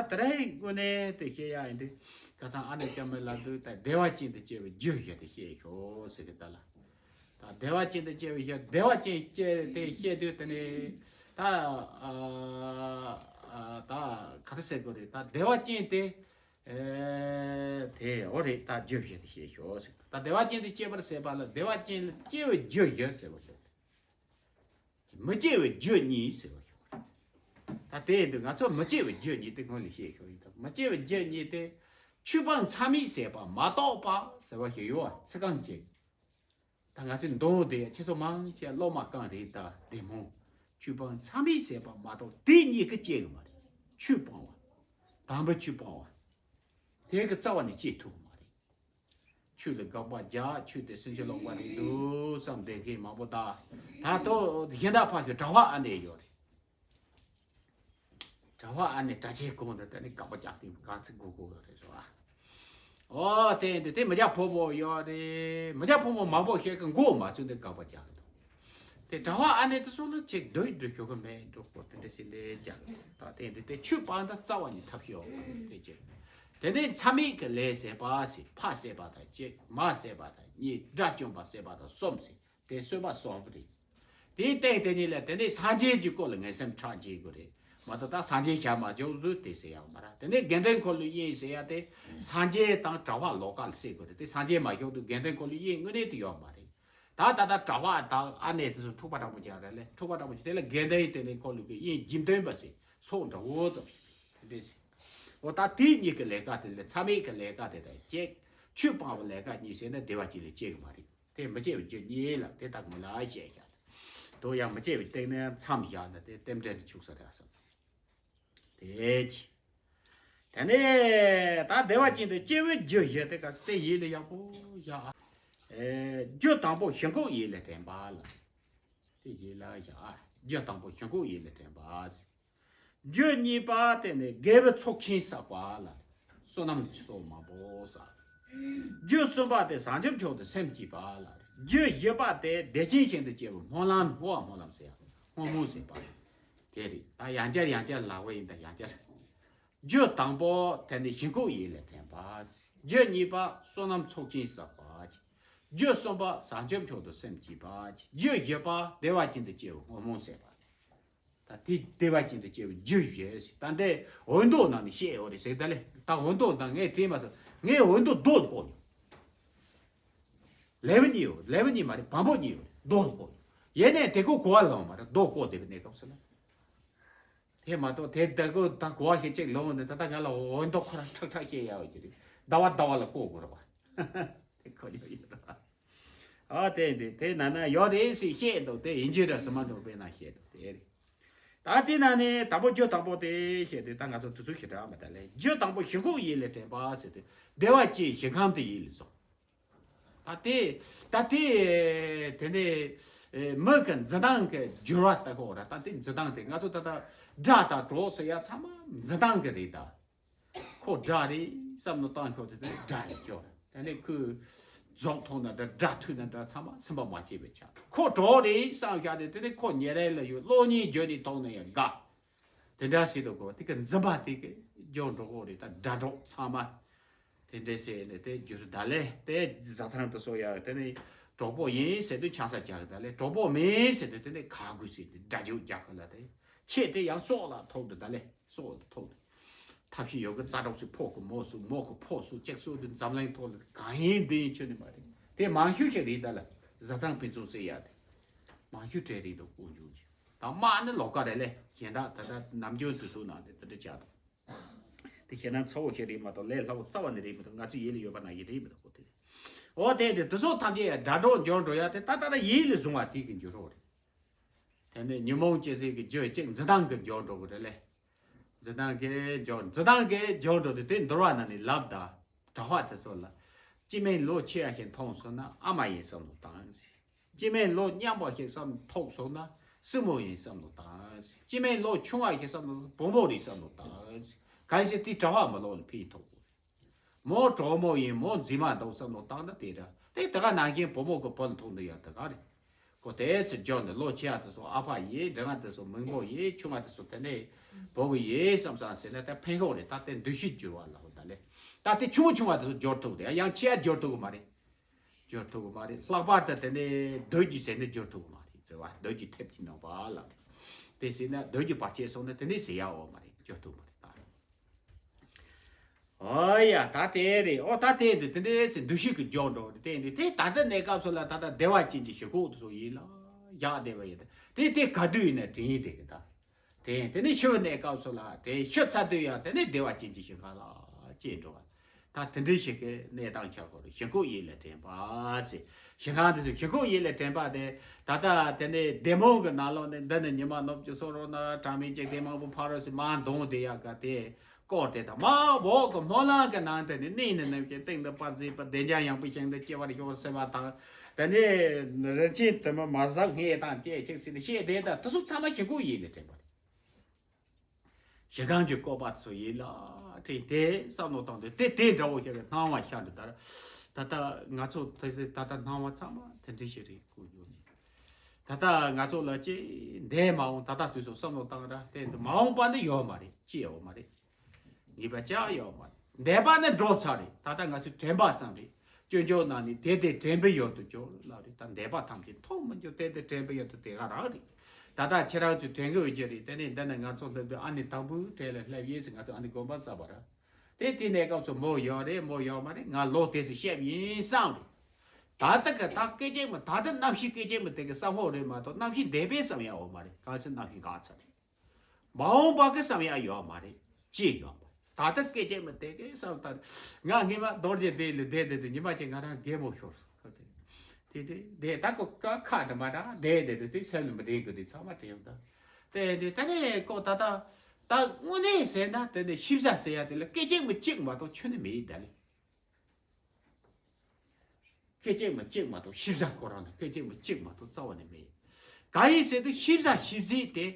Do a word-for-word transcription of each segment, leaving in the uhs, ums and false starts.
ད་དེ་རིང་དངོས་གནས་དེ་བཤད་ཡ་ཡིན་དུས་ཁ་སང་ཨ་ནེ་སྐྱབས་མགོན་ལགས་འདུག་ད་བདེ་བ་ཅན་དུ་སྐྱེ་བའི་རྒྱུ་བཞི་དེ་བཤད་ཤོག་ཟེར་གི་ད་ལ། ད་བདེ་བ་ཅན་དུ་སྐྱེ་བའི་རྒྱུ་བདེ་བ་ཅན་སྐྱེ་དེ་བཤད་དུས་དེ་ནས་ད་ཨ་ཨ་ད་ག་རེ་ཟེར་དགོས་རེད། ད་བདེ་བ་ཅན་དེ་ཨེ་དེ་འོ་རེད། ད་རྒྱུ་བཞི་དེ་བཤད་ཤོག་ཟེར། ད་བདེ་བ་ཅན་དུ་སྐྱེ་བར་བྱེད་པ་ལ་བདེ་བ་ཅན་ལ་སྐྱེ་བའི་རྒྱུ་བཞི་ཟེར་བ་ཞིག་མི་སྐྱེ་བའི་རྒྱུ་གཉིས་ཟེར་བ་ཞིག་ད་དེ་ཡིན་དུས་ང་ཚོ་མི་སྐྱེ་བའི་རྒྱུ་གཉིས་དེ་སྔོན་ལ་བཤད་ཆོག་ཡིན། ད་མི་སྐྱེ་བའི་རྒྱུ་གཉིས་དེ་ཆོས་སྤང་མཚམས་མེད་བྱེད་པ་མ་གཏོགས་པ་ཟེར་བ་ཞིག་ཡོད་པ་ཚིག་རྐང་གཅིག་ད་ང་ཚོའི་མདོ་དེ་ཁྱེད་ཚོ་མང་ཆེ་སློབ་མ་རྐང་རེད། ད་བདེ་མོ་ཆོས་སྤང་མཚམས་མེད་བྱེད་པ་མ་གཏོགས་དེ་གཉིས་ཀྱིས་སྐྱེ་གི་མ་རེད། ཆོས་སྤང་བ་དམ་པའི་ཆོས་སྤང་བ་དེ་གི་རྩ་བ་ནས་སྐྱེ་ཐུབ་གི་མ་རེད། ཆོས་ལ་དགག་པ་རྒྱག་ཆོས་དེ་སུན་ཆོད་ལོག་པ་རེད་འདུག་བསམ་བསྡད་མཁན་མང་པོ་ད། ད་ཐོག་གཞན་དག་ཕར་ཞོག་གྲྭ་པ་ཨ་ནེ་ཡོད་རེད། གྲྭ་པ་ཨ་ནེ་གྲྭ་ཆས་གོན་ནས་ད་ནི་དགག་པ་རྒྱག་གི་ག་ཚོད་དགོས་དགོས་ཡོད་རེད་ཟེར་བ། ཨོ་དེ་འདི་དེ་མི་སྐྱ་ཕོ་མོ་ཡོད་རེད། མི་སྐྱ་ཕོ་མོ་མང་པོ་ཞིག་གི་མགོ་མ་ཚོས་འདི་དགག་པ་རྒྱག་གི་འདུག་དེ་གྲྭ་པ་ཨ་ནེ་དེ་ཚོ་ལ་ཅིག་སྡོད་སྡོད་ཞོག་གི་མེད་འགྲོ་གོ་དེ་འདྲ་ཞིག་འདི་རྒྱག་གི་འདུག་ད་དེ་འདི་དེ་ཆོས་སྤང་ད་རྩ་བ་ནས་ཐབས་ཤེས་ཡོད་མ་རེད། དེ་ཅིག་དེ་ནས་མཚམས་མེད་ཀྱི་ལས་བྱེད་པ་ཞིག་ཕ་བྱེད་པ་དང་གཅིག་མ་བྱེད་པ་དང་གཉིས་དགྲ་བཅོམ་པ་བྱེད་པ་དང་གསུམ་ཞིག་དེ་གསོལ་བ་གསུམ་པོ་རེད། དེའི་སྟེང་དེ་ཉིད་ལ་དེ་ནས་སངས་རྒྱས་ཀྱི་སྐོར་ལ་ངན་སེམས་ཁྲག་འཇིག་དགོས་རེད། མ་གཏོགས་ད་སངས་རྒྱས་ཞལ་མ་བྱུང་ཟུར་དེ་ཟེར་ཡག་མ་རེད། དེ་ནས་དགེ་འདུན་འཁོར་ལོའི་དབྱེན་ཟེར་ཡག་དེ་སངས་རྒྱས་དང་གྲྭ་པ་ལོགས་ཀ་ལ་བྱེད་དགོས་རེད། དེ་སངས་རྒྱས་མ་བྱུང་དུས་དགེ་འདུན་འཁོར་ལོའི་དབྱེན་དངོས་གནས་དུ་ཡོད་མ་རེད། ད་ད་ལྟ་གྲྭ་པ་དང་ཨ་ནེ་དེ་ཚོ་འཁྲུག་པ་དྲག་པོ་བྱས་རེད་ལེ། འཁྲུག་པ་དྲག་པོ་བྱས་དེ་ལ་དགེ་འདུན་དེ་ནས་འཁོར་ལོ་གི་དབྱེན་རྒྱུན་སྟོན་པ་ཟེར་ཚོགས་འདྲ་བོ་ཙམ་ཞིག་དེ་འདྲས་ཟེར། འོ་ད་དེ་གཉིས་ཀྱི་ལས་ཀ་དེ་ལས་མཚམས་མེད་ཀྱི་ལས་ཀ་དེ་དང་གཅིག་ཆོས་སྤང་བའི་ལས་ཀ་གཉིས་ཟེར་ན་བདེ་བ་ཅན་ལ་སྐྱེ་གི་མ་རེད། དེ་མི་སྐྱེ་བའི་རྒྱུ་གཉིས་ལ་དེ་དག་མི་ལ་བཤད་བཞག་དོ་ཡང་མི་སྐྱེ་བའི་སྟེང་ནས་མཚམས་བཞག་ན་དེ་རྟེན་འབྲེལ་དུ་ཆུག་ས་རེད་བསམ། དེ་ཅི། དེ་ནས་ད་བདེ་བ་ཅན་དུ་སྐྱེ་བའི་རྒྱུ་བཞི་དེ་ག་སྟེ་ཡིད་ལ་ཡག་པོ་བཞག་ཨེ། རྒྱུ་དང་པོ་ཞེན་ཁོག་ཡིད་ལ་དྲན་པ་ལ། དེ་ཡིད་ལ་བཞག་རྒྱུ་དང་པོ་ཞེན་ཁོག་ཡིད་ལ་དྲན་པ། རྒྱུ་གཉིས་པ་དེ་ནི་དགེ་བའི་ཚོགས་ཆེན་བསགས་པ་ལ། བསོད་ནམས་ཀྱི་ཚོགས་མང་པོ་བསགས། རྒྱུ་གསུམ་པ་དེ་བྱང་ཆུབ་མཆོག་ཏུ་སེམས་བསྐྱེད་པ་ལ། རྒྱུ་བཞི་པ་དེ་བདེ་ཆེན་ཞིང་དུ་སྐྱེ་བའི་སྨོན་ལམ་བསྔོ་བ་སྨོན་ལམ་ཟེར་ཡ་སྔོན་སྨོན་ཟེར་བ། དེ་རེད། ད་ཡང་བསྐྱར་ཡང་བསྐྱར་ལབ་པ་ཡིན། ད་ཡང་བསྐྱར། རྒྱུ་དང་པོ་དེ་ནི་ཞེན་ཁོག་ཡིད་ལ་དྲན་པ། རྒྱུ་གཉིས་པ་བསོད་ནམས་ཚོགས་ཆེན་བསགས་པ། རྒྱུ་གསུམ་པ་བྱང་ཆུབ་མཆོག་ཏུ་སེམས་བསྐྱེད་པ། རྒྱུ་བཞི་པ་བདེ་བ་ཅན་དུ་སྐྱེ་བའི་སྔོན་སྨོན་ཟེར་བ། ད་དེ་བདེ་བ་ཅན་དུ་སྐྱེ་བའི་རྒྱུ་ཡོད་ཟེར། ད་འདི་འོད་མདོ་ནང་ནས་བཤད་ཡོད་རེད་ཟེར། ད་ལེ་ད་འོད་མདོ་ནང་ངས་དྲིས་མ་ཟེར། ངས་འོད་མདོ་རྡོ་ལ་བརྐོས་མྱོང་། ལེ་བ་གཉིས་ཡོད། ལེ་བ་གཉིས་མ་རེད། བམ་པོ་གཉིས་ཡོད་རེད། རྡོ་ལ་བརྐོས་མྱོང་། ཡེ་ནས་དེ་ཀོ་གོ་བ་ལོང་མ་རེད། རྡོ་བརྐོས་བསྡད་པའི་གནས་སྐབས་སུ་ལ། དེ་མ་གཏོགས་དེ་ད་ཀོ་ད་གོ་བ་ཞིག་ཅིག་ལོང་ནས་ད་ལྟ་ང་ལ་འོད་མདོ་ཁོ་རང་ཁྲག་ཁྲག་བཤད་ཡ་ཡོད་ཀྱི་རེད། ཟླ་བ་ཟླ་བ་ལ་བརྐོ་དགོས་རེད་བ། དེ་ཁོ་ཡོད་ཡོད་རེད་བ། ཨ་དེ་འདི་དེ་ན་ན་ཡོད་རེད་ཟེར་བཤད་འདུག་དེ་ཡིན་གྱི་ར་སུ་མ་འདུག་དཔེར་ན་བཤད་འདུག་དེ་རེད། ད་དེ་ན་ནི་དང་པོ་རྒྱུ་དང་པོ་དེ་བཤད་དུས་ད་ང་ཚོ་དུས་ཚོད་ཞིག་རག་མ་ད་ལེ། རྒྱུ་དང་པོ་ཞེན་ཁོག་ཡིད་ལ་དྲན་པ་ཟེར་དུས་བདེ་བ་ཅན་ཞིང་ཁམས་དེ་ཡིད་ལ་བཟུང་། ད་དེ་ད་དེ་དེ་ནས་མི་གི་འཛིན་སྟངས་ཀྱི་འགྱུར་བ་ལྟ་གོ་ར། ད་དེ་འཛིན་སྟངས་དེ་ང་ཚོ་ད་ལྟ་དགྲ་དང་གྲོགས་ཟེར་ཡ་ཚང་མ་འཛིན་སྟངས་ཀྱི་རེད་ད། ཁོ་དགྲ་རེད་བསམ་ནོ་བཏང་ཤོག་དེ་དགྲ་ཡི་སྐྱོ། དེ་ནས་ཁོས་རྫོགས་ཐོག་ན་འདྲ་དགྲ་ཐུག་ན་འདྲ་ཚང་མ་སེམས་པ་མ་སྐྱིད་པའི་ཆ། ཁོ་གྲོགས་རེད་བསམ་ཤག་དེ་དེ་ནས་ཁོ་ཉེ་རེ་ལ་ཡོད་གློག་བརྙན་བརྒྱུད་ནས་མཐོང་ན་ཡང་དགའ། དེ་འདྲ་ཞིག་ཏུ་གོ་དེ་གི་འཛིན་པ་དེ་གི་སྐྱོ་འགྲོ་གོ་རེད། ད་དགྲ་གྲོགས་ཚང་མ་དེ་འདྲ་བྱས་ནས་དེ་རྒྱུ་ད་ལས་དེ་བཟའ་ཚང་དུ་སོ་ཡ་དེ་ནས་གྲོགས་པོ་ཡིན་ཟེར་དུས་ཆང་ས་རྒྱག་གི་ད་ལས་གྲོགས་པོ་མིན་ཟེར་དུས་དེ་ནས་ཁ་གུ་ཟེར་དུས་དགྲ་འཇུག་རྒྱག་གི་ལ་དེ་ཆེད་དེ་ཡང་སྲོག་ལ་ཐོག་ཏུ་ད་ལས། སྲོག་ཐོག་ཐབས་ཤེས་ཡོད་གི་རྩ་གྲོགས་སུ་ཕོག་གི་མོ་སུ་མོ་གི་ཕོག་སུ་ཅེག་སུ་དུ་འཛམ་གླིང་ཐོག་ལ་གང་ཡིན་འདི་ཡིན་ཆོད་ནི་མ་རེད། དེ་མང་ཤོས་ཤིག་རེད། ད་ལ་བཟའ་ཚང་ཕན་ཚུན་ཟེར་ཡ་དེ་མང་ཤོས་གྲས་རེད་འདུག་དཀོན་མཆོག་ཅིག་དང་མ་ནི་ལོགས་ཀ་རེད་ལེ། གཞན་དག་ད་ལྟ་ནམ་རྒྱུན་དུས་ཚོད་ནང་དེ་དེ་འདྲ་བྱ་དང་དེ་ཁྱེད་རང་ཚ་བོ་ཞིག་རེད་མ་གཏོགས་ལས་སླ་བོ་རྩ་བ་ནས་རེད་མི་འདུག་ང་ཚོ་ཡིད་ལ་ཡོད་པ་ན་ཡིད་རེད་མི་འདུག་གོ་དེ་རེད། འོ་དེ་དེ་དུས་ཚོད་ཐམས་ཅད་ཡ་དགྲ་གྲོགས་འབྱོར་འགྲོ་ཡ་དེ་ད་ད་ད་ཡིད་ལ་བཟུང་བ་དེ་གི་འགྱུར་རོགས་རེད། དེ་ནས་ཉོན་མོངས་སྐྱེ་སྲིད་ཀྱི་རྒྱུ་གཅིག་འཛིན་སྟངས་ཀྱི་འབྱོར་འགྲོ་གི་རེད་ལེ། འཛིན་སྟངས་ཀྱི་འབྱོར་འཛིན་སྟངས་ཀྱི་འབྱོར་འགྲོ་དེ་དེ་འདུལ་བ་ནང་ནས་ལབ་ད། གྲྭ་པ་དེ་ཚོ་ལ། སྐྱེ་དམན་ལོ་ཆེ་ཡ་ཞིག་མཐོང་སོང་ན་ཨ་མ་ཡིན་བསམ་བློ་བཏང་ཟེར། སྐྱེ་དམན་ལོ་མཉམ་པ་ཞིག་བསམ་མཐོང་སོང་ན་སྲིང་མོ་ཡིན་བསམ་བློ་བཏང་ཟེར། སྐྱེ་དམན་ལོ་ཆུང་བ་ཞིག་བསམ་བློ་བུ་མོ་རེད་བསམ་བློ་བཏང་ཟེར། གང་ཞིག་དེ་གྲྭ་པ་མི་ལོག་ནས་ཕན་ཐོགས་དགོས། མོ་གྲོགས་མོ་ཡིན་མོ་འཛིན་མ་འདུག་བསམ་བློ་བཏང་ན་དེ་འདྲ་དེ་དེ་ག་ནང་བཞིན་བུ་མོ་གི་བུ་ལ་ཐུག་འདི་ཡང་དེ་ག་རེད། ཁོ་དེ་ཚོ་འབྱོར་ནས་ལོ་ཆེ་བ་དེ་ཚོ་ཨ་ཕ་ཡིན། འབྲིང་བ་དེ་ཚོ་མིང་པོ་ཡིན། ཆུང་བ་དེ་ཚོ་དེ་ནས་བོ་གི་ཡིན་བསམ་བསམ་ཟེར་ན་ད་ཕན་ཁོག་རེད། ད་དེ་འདུ་ཤེས་འགྱུར་བ་ལ་ཧོ་ད་ལེ། ད་དེ་ཆུང་ཆུང་བ་དེ་ཚོ་འབྱོར་ཐུབ་རེད། ཡང་ཆེ་བ་འབྱོར་ཐུབ་གི་མ་རེད། འབྱོར་ཐུབ་གི་མ་རེད། ལྷག་པར་དུ་དེ་ནས་རྡོ་རྗེ་ཟེར་ནས་འབྱོར་ཐུབ་གི་མ་རེད། རེད་བ། རྡོ་རྗེ་ཐེབས་ཀྱི་ནང་པ་ལ་རེད། དེ་ཟེར་ན་རྡོ་རྗེ་བར་ཆད་སོང་ན་དེ་ནས་ཟེར་ཡ་འོ་མ་རེད། འབྱོར་ཐུབ་མ་རེད་ད། ཨོ་ཡ། ད་དེ་རེད། ཨོ་ད་དེ་འདི་དེ་འདྲས་སེ་འདུ་ཤེས་ཀྱི་འཇོག་འགྲོ་རེད། དེ་འདི་དེ་ད་ལྟ་གནས་སྐབས་སུ་ལ་ད་ལྟ་བདེ་བ་ཅན་གྱི་ཞིང་ཁམས་དེ་ཚོ་ཡིན་ལ་བཞག་བསྡད་པ་ཡིན། ད་དེ་དེ་ག་དུས་ཡིན་ན་དྲན་ཡིན་དེ་གི་ད་དྲན། དེ་ནས་ཤི་བའི་གནས་སྐབས་སུ་ལ་དྲན། ཤི་ཚར་དུས་ཡང་དེ་ནས་བདེ་བ་ཅན་གྱི་ཞིང་ཁམས་ལ་སྐྱེས་འགྲོ་བ། ད་དེ་འདྲའི་ཞིག་གི་གནས་སྟངས་ཆགས་དགོས་རེད། ཞིང་ཁམས་ཡིད་ལ་དྲན་པ་ཟེར། ཞིང་ཁམས་དེ་ཚོ་ཞིང་ཁམས་ཡིད་ལ་དྲན་པ་དེ་ད་ལྟ་དེ་ནས་བདེ་སྨོན་གྱི་ནང་ལོགས་ནས་འདི་ནི་ཉི་མ་ནུབ་ཀྱི་སོ་རོ་ན་གྲངས་མེད་ཅིག་དེ་མང་པོ་ཕ་རོལ་སི་མ་འདོང་དེ་ཡག་ག་དེ། སྐོར་དེ་དང་མ་འོག་གི་སྨོན་ལམ་གྱི་ནང་དེ་ནི་གནས་ནི་ནམ་མཁའི་སྟེང་དུ་པར་མཛེས་པ་བདེ་འཇམ་ཡངས་པའི་ཞིང་དུ་སྐྱེ་བར་ཤོག་ཟེར་བ་དང་། དེ་ནས་རིན་ཆེན་དུ་མ་མ་ཟག་ངེས་དང་སྐྱེ་ཆིག་ཟེར་ནས་བཤད་དེ་དང་དེ་ཚོ་ཚང་མ་ཞིང་ཁམས་ཡིད་ལ་དྲན་པ་རེད། ཞིང་ཁམས་ཀྱི་བཀོད་པ་ཚོ་ཡིད་ལ་དྲན་དེ་བསམ་བློ་བཏང་དུས་དེ་དེ་འདྲ་བོ་ཞིག་གི་སྣང་བ་ཤར་འདུག་ད་ད་ལྟ་ང་ཚོ་དེ་ད་ལྟ་སྣང་བ་ཚང་མ་དེ་འདྲ་ཞིག་རེད་གོ་ཡོད་ནས། ད་ལྟ་ང་ཚོ་ལ་ཅི་འདས་མ་འོངས་ད་ལྟ་དུས་སུ་བསམ་བློ་བཏང་ར་དེ་འདི་མ་འོངས་པ་ནི་ཡོད་མ་རེད། ཅི་ཡོད་མ་རེད། ངེས་པ་ཅི་ཡང་ཡོད་མ་རེད། འདས་པ་ནི་འགྲོ་ཚར་རེད། ད་ལྟ་ང་ཚོས་དྲན་པ་ཙམ་རེད། སྤྱོད་འཇུག་ནང་ནས་དེ་དེ་དྲན་པའི་ཡུལ་དུ་གྱུར་ལབ་རེད། ད་འདས་པ་ཐམས་ཅད་མཐོང་མི་འགྱུར། དེ་དེ་དྲན་པའི་ཡུལ་དུ་དེ་ག་རང་རེད། ད་ལྟ་ཁྱེད་རང་ཚོས་དྲན་གི་ཡོད་ཀྱི་རེད། དེ་ནས་འདི་ནས་ང་ཚོ་སླེབས་དུས་ཨ་ནེ་དང་པོའི་གྲས་ལ་སླེབས་ཡིན་ཟེར་ང་ཚོ་ཨ་ནེ་དགོན་པ་གསར་པ་ར། དེ་དེ་གནས་སྐབས་སུ་མོ་ཡོད་རེད། མོ་ཡོད་མ་རེད། ང་ལོ་དེ་ཚོ་བཤད་པ་ཡིན་བསམ་རེད། ད་ལྟ་གི་ད་སྐད་ཅིག་མ་ད་ལྟ་རྣམ་ཤེས་སྐད་ཅིག་མ་དེ་གི་བསམ་ཕོད་རེད་མ་གཏོགས་རྣམ་ཤེས་འདས་པའི་བསམ་ཡ་འོ་མ་རེད། གང་ཚེ་རྣམ་ཤེས་འགག་ཚར་རེད། མ་འོངས་པ་གི་བསམ་ཡ་ཡོད་མ་རེད། ཅི་ཡོད་མ་རེད། ད་ལྟ་སྐད་ཅིག་མ་དེ་གི་བསམ་ད་ང་སྔས་མ་རྡོ་རྗེ་གདན་ལ་བསྡད་བསྡད་དུས་ཉི་མ་གཅིག་ང་རང་གད་མོ་ཤོར་སོང་། དེ་དེ་དེ་ད་ཁོ་ཀ་ཁ་དུ་མ་ར་བསྡད་བསྡད་དུས་དེ་སེམས་ལ་མི་དྲན་གི་དེ་ཚང་མ་དྲན་ཡོང་ད། དེ་དེ་ད་ནས་ཁོ་ད་ད་ད་དངོས་གནས་ཟེར་ན་དེ་ནས་ཤེས་བྱ་ཟེར་ཡ་དེ་ལ་སྐད་ཅིག་མ་གཅིག་མ་གཏོགས་ཁྱོན་ནས་མེད་ད་ལེ། སྐད་ཅིག་མ་གཅིག་མ་གཏོགས་ཤེས་བྱ་ཁོ་རང་ལ་སྐད་ཅིག་མ་གཅིག་མ་གཏོགས་རྩ་བ་ནས་མེད། གང་ཡིན་ཟེར་དུས་ཤེས་བྱ་ཤེས་བྱེད་དེ་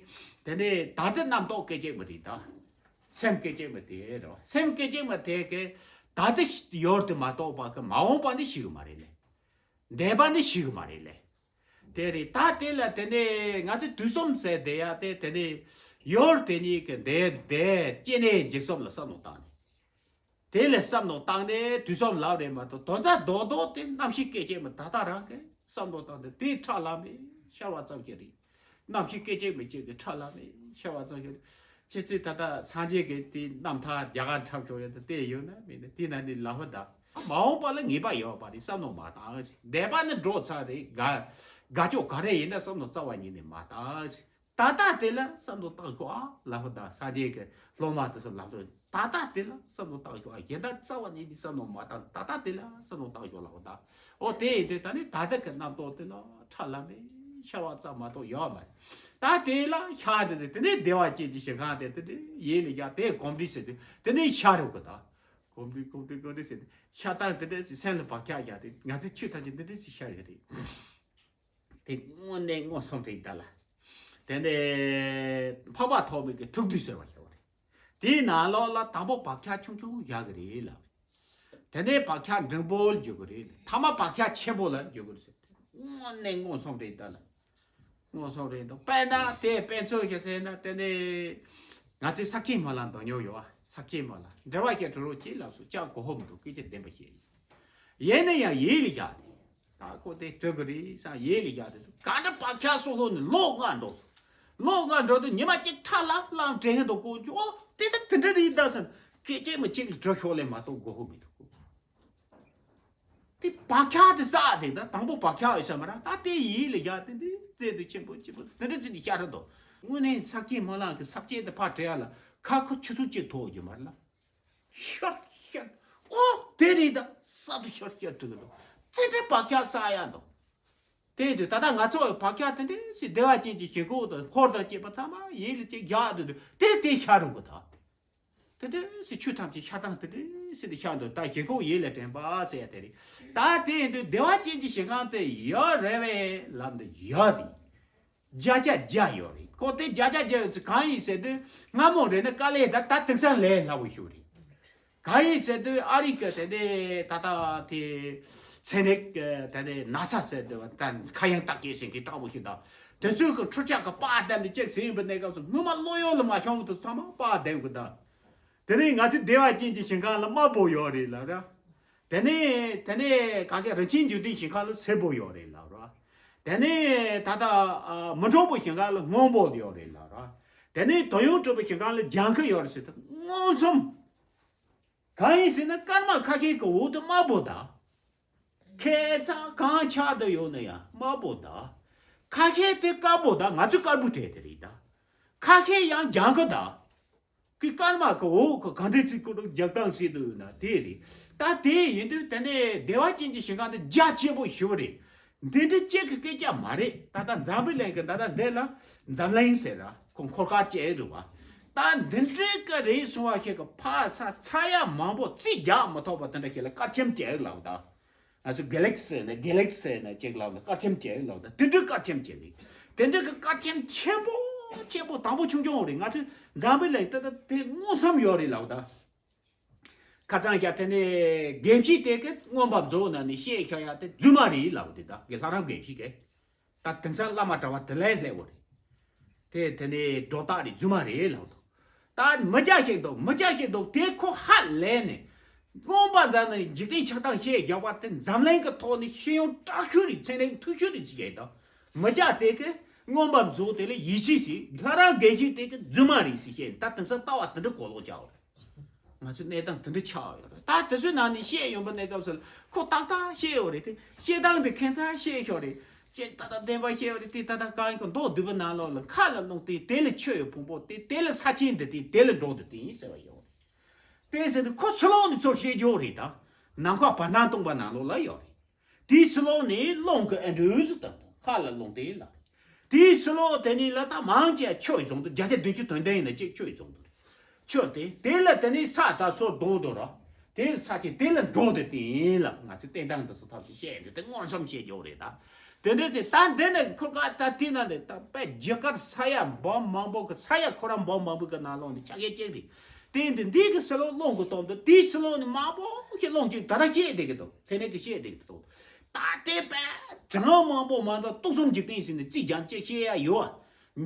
དེ་ནས་ད་ལྟ་རྣམ་རྟོག་སྐད་ཅིག་མ་རེད་ད། སེམས་སྐད་ཅིག་མ་དེ་རེད་བ། སེམས་སྐད་ཅིག་མ་དེ་གི་ད་ལྟ་ཡོད་དུ་མ་གཏོགས་པ་གི་མ་འོངས་པ་ནི་ཤེས་གི་མ་རེད་ལེ། འདས་པ་ནི་ཤེས་གི་མ་རེད་ལེ། དེ་རེད། ད་དེ་ལ་དེ་ནས་ང་ཚོས་དུས་གསུམ་ཟེར་བསྡད་ཡ་དེ་དེ་ནས་ཡོད་དེ་ཉིད་ཀྱི་འདས་འདས་སྐྱེ་གནས་འཇིག་གསུམ་ལ་བསམ་བློ་བཏང་ནས། དེ་ལ་བསམ་བློ་བཏང་ནས་དུས་གསུམ་ལབ་རེད་མ་གཏོགས་དོན་དག་རྡོག་རྡོག་དེ་རྣམ་ཤེས་སྐད་ཅིག་མ་ད་ལྟ་རང་གི་བསམ་བློ་བཏང་སྟེ་དེའི་ཁྲག་ལམ་ནས་ཤར་བ་ཙམ་ཞིག་རེད། རྣམ་ཤེས་སྐད་ཅིག་མ་གཅིག་གི་ཁྲག་ལམ་ནས་ཤར་བ་ཙམ་ཞིག་རེད། ཁྱེད་ཚོས་ད་ལྟ་སངས་རྒྱས་ཀྱི་དེ་རྣམ་ཐར་རྒྱ་གར་འཁྲབ་ཆོག་ཡོད་དེ་དེ་ཡོད་ན་མེད་ན་དེ་ན་ནི་ལ་ཧོ་ད། མ་འོངས་པ་ལ་ངེས་པ་ཡོད་པ་རེད་བསམ་བློ་མ་བཏང་ཞིག་འདས་པ་ནི་འགྲོ་ཚར་རེད། དགའ་དགའ་ཕྱོགས་ག་རེ་ཡིན་ན་བསམ་བློ་རྩ་བ་ཉིད་ནས་མ་བཏང་ཞིག་ད་ལྟ་དེ་ལ་བསམ་བློ་བཏང་ཤོག་ཨ་ལབ་པ་དང་སངས་རྒྱས་ཀྱི་སློབ་མ་དེ་ཚོ་ལབ་དོ། ད་ལྟ་དེ་ལ་བསམ་བློ་བཏང་ཤོག་ཨ། གཞན་དག་རྩ་བ་ཉིད་ནས་བསམ་བློ་མ་བཏང་། ད་ལྟ་དེ་ལ་བསམ་བློ་བཏང་ཤོག་ལབ་པ་དང་། འོ་དེ་ཡིན་དུས་ད་ནི་ད་ལྟ་གི་རྣམ་རྟོག་དེ་ལ་ཁྲག་ལམ་ནས་ཤར་བ་ཙམ་མ་གཏོགས་ཡོད་མ་རེད། ད་དེ་ལ་ཤར་དེ་དེ་ནས་བདེ་བ་ཅན་གྱི་ཞིང་ཁམས་དེ་དེ་འདྲའི་ཡིད་ལ་བཞག་དེ་གོམས་འདྲིས་ཟེར་དུས་དེ་ནས་ཤར་རུ་གི་ད་གོམས་འདྲིས་གོམས་འདྲིས་གོམས་འདྲིས་ཟེར་དུས་ཤར་སྟངས་དེ་འདྲ་ཞིག་སེམས་ལ་བག་ཆགས་བཞག་དེ་ང་ཚོའི་ཆོས་ཐམས་ཅད་འདི་འདྲ་ཞིག་ཤར་ཡོད་རེད། དེ་དངོས་གནས་མངོན་སུམ་རེད་ད་ལ། དེ་ནས་འཕགས་པ་ཐོགས་མེད་ཀྱི་ཐུགས་བསྡུས་ཟེར་བ་ཞིག་ཡོད་རེད། དེའི་ནང་ལོགས་ལ་དང་པོ་བག་ཆགས་ཆུང་ཆུང་བཞག་གི་རེད་ལབ་རེད། དེ་ནས་བག་ཆགས་འབྲིང་པོ་ལ་འཇུག་གི་རེད། ཐ་མ་བག་ཆགས་ཆེན་པོ་ལ་འཇུག་གི་རེད་ཟེར། དངོས་གནས་མངོན་སུམ་རེད་ད་ལ། མངོན་སུམ་རེད་འདུག་དཔེར་ན་དེ་དཔེ་མཚོན་ཞིག་བཤད་ན་དེ་ནས་ང་ཚོའི་ས་ཁྱི་མ་ལ་འདོན་མྱོང་ཡོད་བ། ས་ཁྱི་མ་ལ་འབྲེལ་བ་ཞིག་གྲོལ་རོགས་གྱིས་ལབ་སོང་། ཅག་གོ་ཧོབ་འདུག་སྐད་ཆ་བདེན་པ་བཤད་ཡིན། ཡིན་ན་ཡང་ཡིད་ལ་བཞག་སྟེ། ད་ཁོ་དེ་སྤྲོད་གི་རེད་བསམ་ཡིད་ལ་བཞག་སྟེ་འདུག་ག་འདྲ་བག་ཆགས་སོགས་ལྷོད་ནས་ལོ་ལྔ་འགྲོ་སོང་། ལོ་ལྔ་འགྲོ་དུས་ཉི་མ་གཅིག་ཁྲ་ལམ་ལམ་དྲན་འདུག་ཀོ་ཅོ་ཨོ་དེ་ད་དེ་འདྲ་རེད་ད་བསམ། སྐད་ཆ་མི་གཅིག་ལ་གྲོལ་ཤོག་ལས་མ་གཏོགས་མགོ་ཧོ་མི་འདུག་ཀོ། དེ་བག་ཆགས་དེ་བསགས་དེ་ད་དང་པོ་བག་ཆགས་ཡོད་ས་མ་ར། ད་དེ་ཡིད་ལ་བཞག་དེ་འདྲའི་རྩལ་དུ་ཆེན་པོ་ཆེན་པོ་དེ་འདྲ་ཚིག་འདི་ཤར་ར་འདུག་དངོས་གནས་ས་སྐྱེས་མ་ལང་གི་ས་སྐྱེས་དེ་ཕར་དྲན་ཡ་ལ་ཁ་ཁོ་ཆུ་ཚོད་གཅིག་ཐོག་རྒྱུ་མ་རེད་ལ། ཤར་ཤར། ཨོ་དེ་རེད་ད་ས་དུ་ཤར་ཤར་འགྲོ་གི་འདུག་དེ་འདྲའི་བག་ཆགས་བསགས་ཡ་འདུག་དེ་དུས་ད་ལྟ་ང་ཚོ་བག་ཆགས་དེ་འདྲའི་སི་བདེ་བ་ཅན་གྱི་ཞིང་ཁམས་དང་འཁོར་དང་བཅས་པ་ཚང་མ་ཡིད་ལ་ཅིག་བཞག་དུས་དེ་དེ་ཤར་རུང་གི་ད། དེ་འདྲའི་སི་ཆོས་ཐམས་ཅད་ཤར་སྟངས་དེ་འདྲའི་སི་དེ་ཤར་འདུག་ད་ཞིང་ཁམས་ཡིད་ལ་དྲན་པ་ཟེར་ཡ་དེ་རེད། ད་དེ་ཡིན་དུས་བདེ་བ་ཅན་གྱི་ཞིང་ཁམས་དེ་ཡོད་རེད་བས་ལབ་འདི་ཡོད་རེད། བརྒྱ་ཆ་བརྒྱ་ཡོད་རེད། ཁོ་དེ་བརྒྱ་ཆ་བརྒྱ་ཡོད་ཚུལ་གང་ཡིན་ཟེར་དུས་སྔ་མོ་རེད་ན་དཀའ་ལས་ད་ད་དེང་སང་ལས་སླ་བོ་ཞིག་རེད། གང་ཡིན་ཟེར་དུས་ཨ་རི་གི་དེ་ནས་ད་ལྟ་དེ་ཚན་རིག་གི་དེ་ནས་ན་ས་ཟེར་དུས་ད་མཁའ་དབྱིངས་བརྟག་དཔྱད་བྱེད་མཁན་དྲག་པོ་ཞིག་དང་། དེ་ཚོའི་གི་འཕྲུལ་ཆས་གི་པར་བལྟས་ནས་ཅིག་ཟིན་པའི་གནས་སྐབས་སུ་སྔོན་མ་བློ་ཡུལ་ལ་མ་ཤོང་བ་དེ་ཚང་མ་པར་བལྟས་གི་དང་། དེ་ནས་ང་ཚོའི་བདེ་བ་ཅན་གྱི་ཞིང་ཁམས་ལ་དམར་པོ་ཡོད་རེད་ལབ་ར། དེ་ནས་དེ་ནས་ག་གེ་རིན་ཆེན་འབྱུང་ལྡན་ཞིང་ཁམས་ལ་སེར་པོ་ཡོད་རེད་ལབ་ར། དེ་ནས་ད་ལྟ་ཨ་མི་འགྲོ་བའི་ཞིང་ཁམས་ལ་སྔོན་པོ་ཡོད་རེད་ལབ་ར། དེ་ནས་དོན་ཡོད་གྲུབ་པའི་ཞིང་ཁམས་ལ་ལྗང་ཁུ་ཡོད་རེད་ཟེར་ཏེ་མངོན་སུམ། གང་ཡིན་ཟེར་ན་སྐར་མ་ཁ་ཤས་ཀྱི་འོག་ཏུ་དམར་པོ་དང་། ཁྱད་མཚར་གང་ཆགས་ཏེ་ཡོད་ན་ཡང་དམར་པོ་དང་། ཁ་ཤས་དེ་དཀར་པོ་དང་ང་ཚོའི་དཀར་པོའི་གྲས་དེ་རེད་ད། ཁ་ཤས་ཡང་ལྗང་ཁུ་དང་། ཀི་སྐར་མ་གི་འོག་གི་གང་འདྲའི་ཚིག་ཀུ་རུ་རྒྱག་སྟངས་བྱེད་དུ་ཡོད་ན་དེ་རེད། ད་དེ་ཡིན་དུས་དེ་ནས་བདེ་བ་ཅན་གྱི་ཞིང་ཁམས་དེ་རྒྱ་ཆེན་པོ་ཞེ་པོ་རེད། འདི་འདྲ་གཅིག་གི་སྐད་ཆ་མ་རེད། ད་ལྟ་འཛམ་བུ་གླིང་གི་ད་ལྟ་འདི་ལ་འཛམ་གླིང་ཟེར་ར་ཁོ་འཁོར་སྐར་བཅས་རེད་བ། ད་འདི་འདྲའི་གི་རེད་སོང་བ་ཞིག་གི་ཕར་ཚ་ཚ་ཡ་མང་པོ་རྩིས་རྒྱག་མི་ཐུབ་པ་དེ་འདྲ་ཞིག་ལ་སྐར་ཆེན་བཅས་ལབ་ད། ང་ཚོ་གེ་ལེག་སི་ཟེར་ན་གེ་ལེག་སི་ཟེར་ན་ཅིག་ལབ་ན་སྐར་ཆེན་བཅས་ལབ་ད། དེ་འདྲའི་སྐར་ཆེན་བཅས་རེད། དེ་འདྲའི་གི་སྐར་ཆེན་ཆེན་པོ་ཆེན་པོ་དང་པོ་ཆུང་ཆུང་རེད། ང་ཚོའི་འཛམ་བུ་གླིང་ད་ལྟ་དེ་མངོན་སུམ་ཡོད་རེད་ལབ་ད། ཁ་སང་རྒྱ་དེ་ནས་དགེ་བཤེས་དེ་གི་མངོན་པ་མཛོད་ནང་ནས་བཤད་ཤག་ཡ་དེ་རྫུན་མ་རེད་ལབ་དེ་ད་གི་ལྷ་རམས་དགེ་བཤེས་གི། ད་དེང་སང་བླ་མ་གྲྭ་བ་དེ་ལས་སླེབས་པ་རེད། དེ་དེ་ནས་སྒྲོ་བཏགས་རེད་རྫུན་མ་རེད་ལབ་དོ། ད་མི་རྒྱ་ཞིག་འདུག་མི་རྒྱ་ཞིག་འདུག་དེ་ཁོ་ཧ་ལས་ནས། མངོན་པ་མཛོད་ནས་འཇིག་རྟེན་ཆགས་སྟངས་བཤད་བཞག་པ་དེ་འཛམ་གླིང་གི་ཐོག་ནས་ཤེས་ཡོན་དྲག་ཤོས་རེད། ཚན་རིག་མཐོ་ཤོས་རེད་ཟེར་ཡ་དང་། མི་རྒྱ་དེ་གི་མངོན་པ་མཛོད་དེ་ལ་ཡིད་ཆེས་ཟེར། ལྷ་རམས་དགེ་བཤེས་དེ་གི་རྫུན་མ་རེད་ཟེར་བཤད་ནས་ད་དེང་སང་ལྟ་བ་དེ་འདྲ་གོ་ལོག་བྱ་བ་རེད། ང་ཚོའི་གནས་སྟངས་དེ་འདྲ་ཆགས་ཡོད་རེད། ད་དེ་ཚོའི་ནང་ནས་བཤད་ཡོང་པ་གནས་སྐབས་སུ་ཁོ་ཏག་ཏག་བཤད་ཡོད་རེད་དེ། བཤད་སྟངས་དེ་ཁྱད་མཚར་བཤད་ཤོག་རེད། ཅེས་ད་ལྟ་བདེན་པ་བཤད་ཡོད་རེད་དེ། ད་ལྟ་གང་ཡིན་གོ་མདོ་སྡུད་པའི་ནང་ལོགས་ལ་མཁའ་ལ་ལྷུང་སྟེ་དེ་ལ་ཆོས་ཡོད་ཕུང་པོ་སྟེ། དེ་ལ་ས་ཆེན་འདི་སྟེ་དེ་ལ་འགྲོ་འདི་སྟེ་ཡིན་ཟེར་བ་ཡོད་རེད། དེ་ཟེར་དུས་ཁོ་ཕྱི་ལོགས་ནས་ཚུར་བཤད་རྒྱུ་རེད་ད། ནམ་མཁའ་བར་སྣང་སྟོང་པ་ནང་ལོགས་ལ་ཡོད་རེད། དེའི་ཕྱི་ལོགས་ནས་རླུང་གི་ཨེ་འདྲུ་ཟིག་དང་མཁའ་ལ་ལྷུང་སྟེ་ལ། དེའི་ཕྱི་ལོགས་དེ་ནས་ལ་ད་མང་ཆེ་ཆོས་བཟུང་དུ་བརྒྱ་ཆ་བདུན་ཅུ་དོན་ལྡན་ཡིན་ན་ཅིག་ཆོས་བཟུང་དུ་ཆོས་དེ་དེ་ལ་དེ་ནས་ས་ད་ཚོ་རྡོ་རྡོ་ར། དེ་ལ་ས་ཆེ་དེ་ལ་འགྲོ་དེ་དེ་ཡིན་ལ། ང་ཚོས་བསྟན་སྟངས་འདི་སུ་ཐབས་ཀྱིས་བཤད་འདི་དེ་མངོན་སུམ་བཤད་རྒྱུ་རེད་ད། དེ་འདྲ་ཚེ་ད་འདི་ནས་ཁོ་ག་ད་དེ་ན་ནས་ད་དཔེ་རྒྱུ་སྐར་ས་ཡ་འབུམ་མང་པོ་གི་ས་ཡ་ཁོ་ར་འབུམ་མང་པོ་གི་ནང་ལོགས་ནས་ཆ་ཤས་གཅིག་རེད། དེ་འདི་འདི་གི་ཕྱི་ལོགས་རླུང་གི་སྟོབས་དང་དེའི་ཕྱི་ལོགས་ནས་མང་པོ་ཞིག་རླུང་གཅིག་ད་ལྟ་བཤད་བསྡད་ཀྱི་འདུག་ཚན་རིག་གིས་བཤད་བསྡད་ཀྱི་འདུག་ད་ལྟའི་པའི་གྲངས་མང་པོ་མ་གཏོགས་དུག་གསུམ་འཇིག་རྟེན་ཟེར་ནས་རྩིས་རྒྱག་ཅེས་བཤད་ཡ་ཡོད།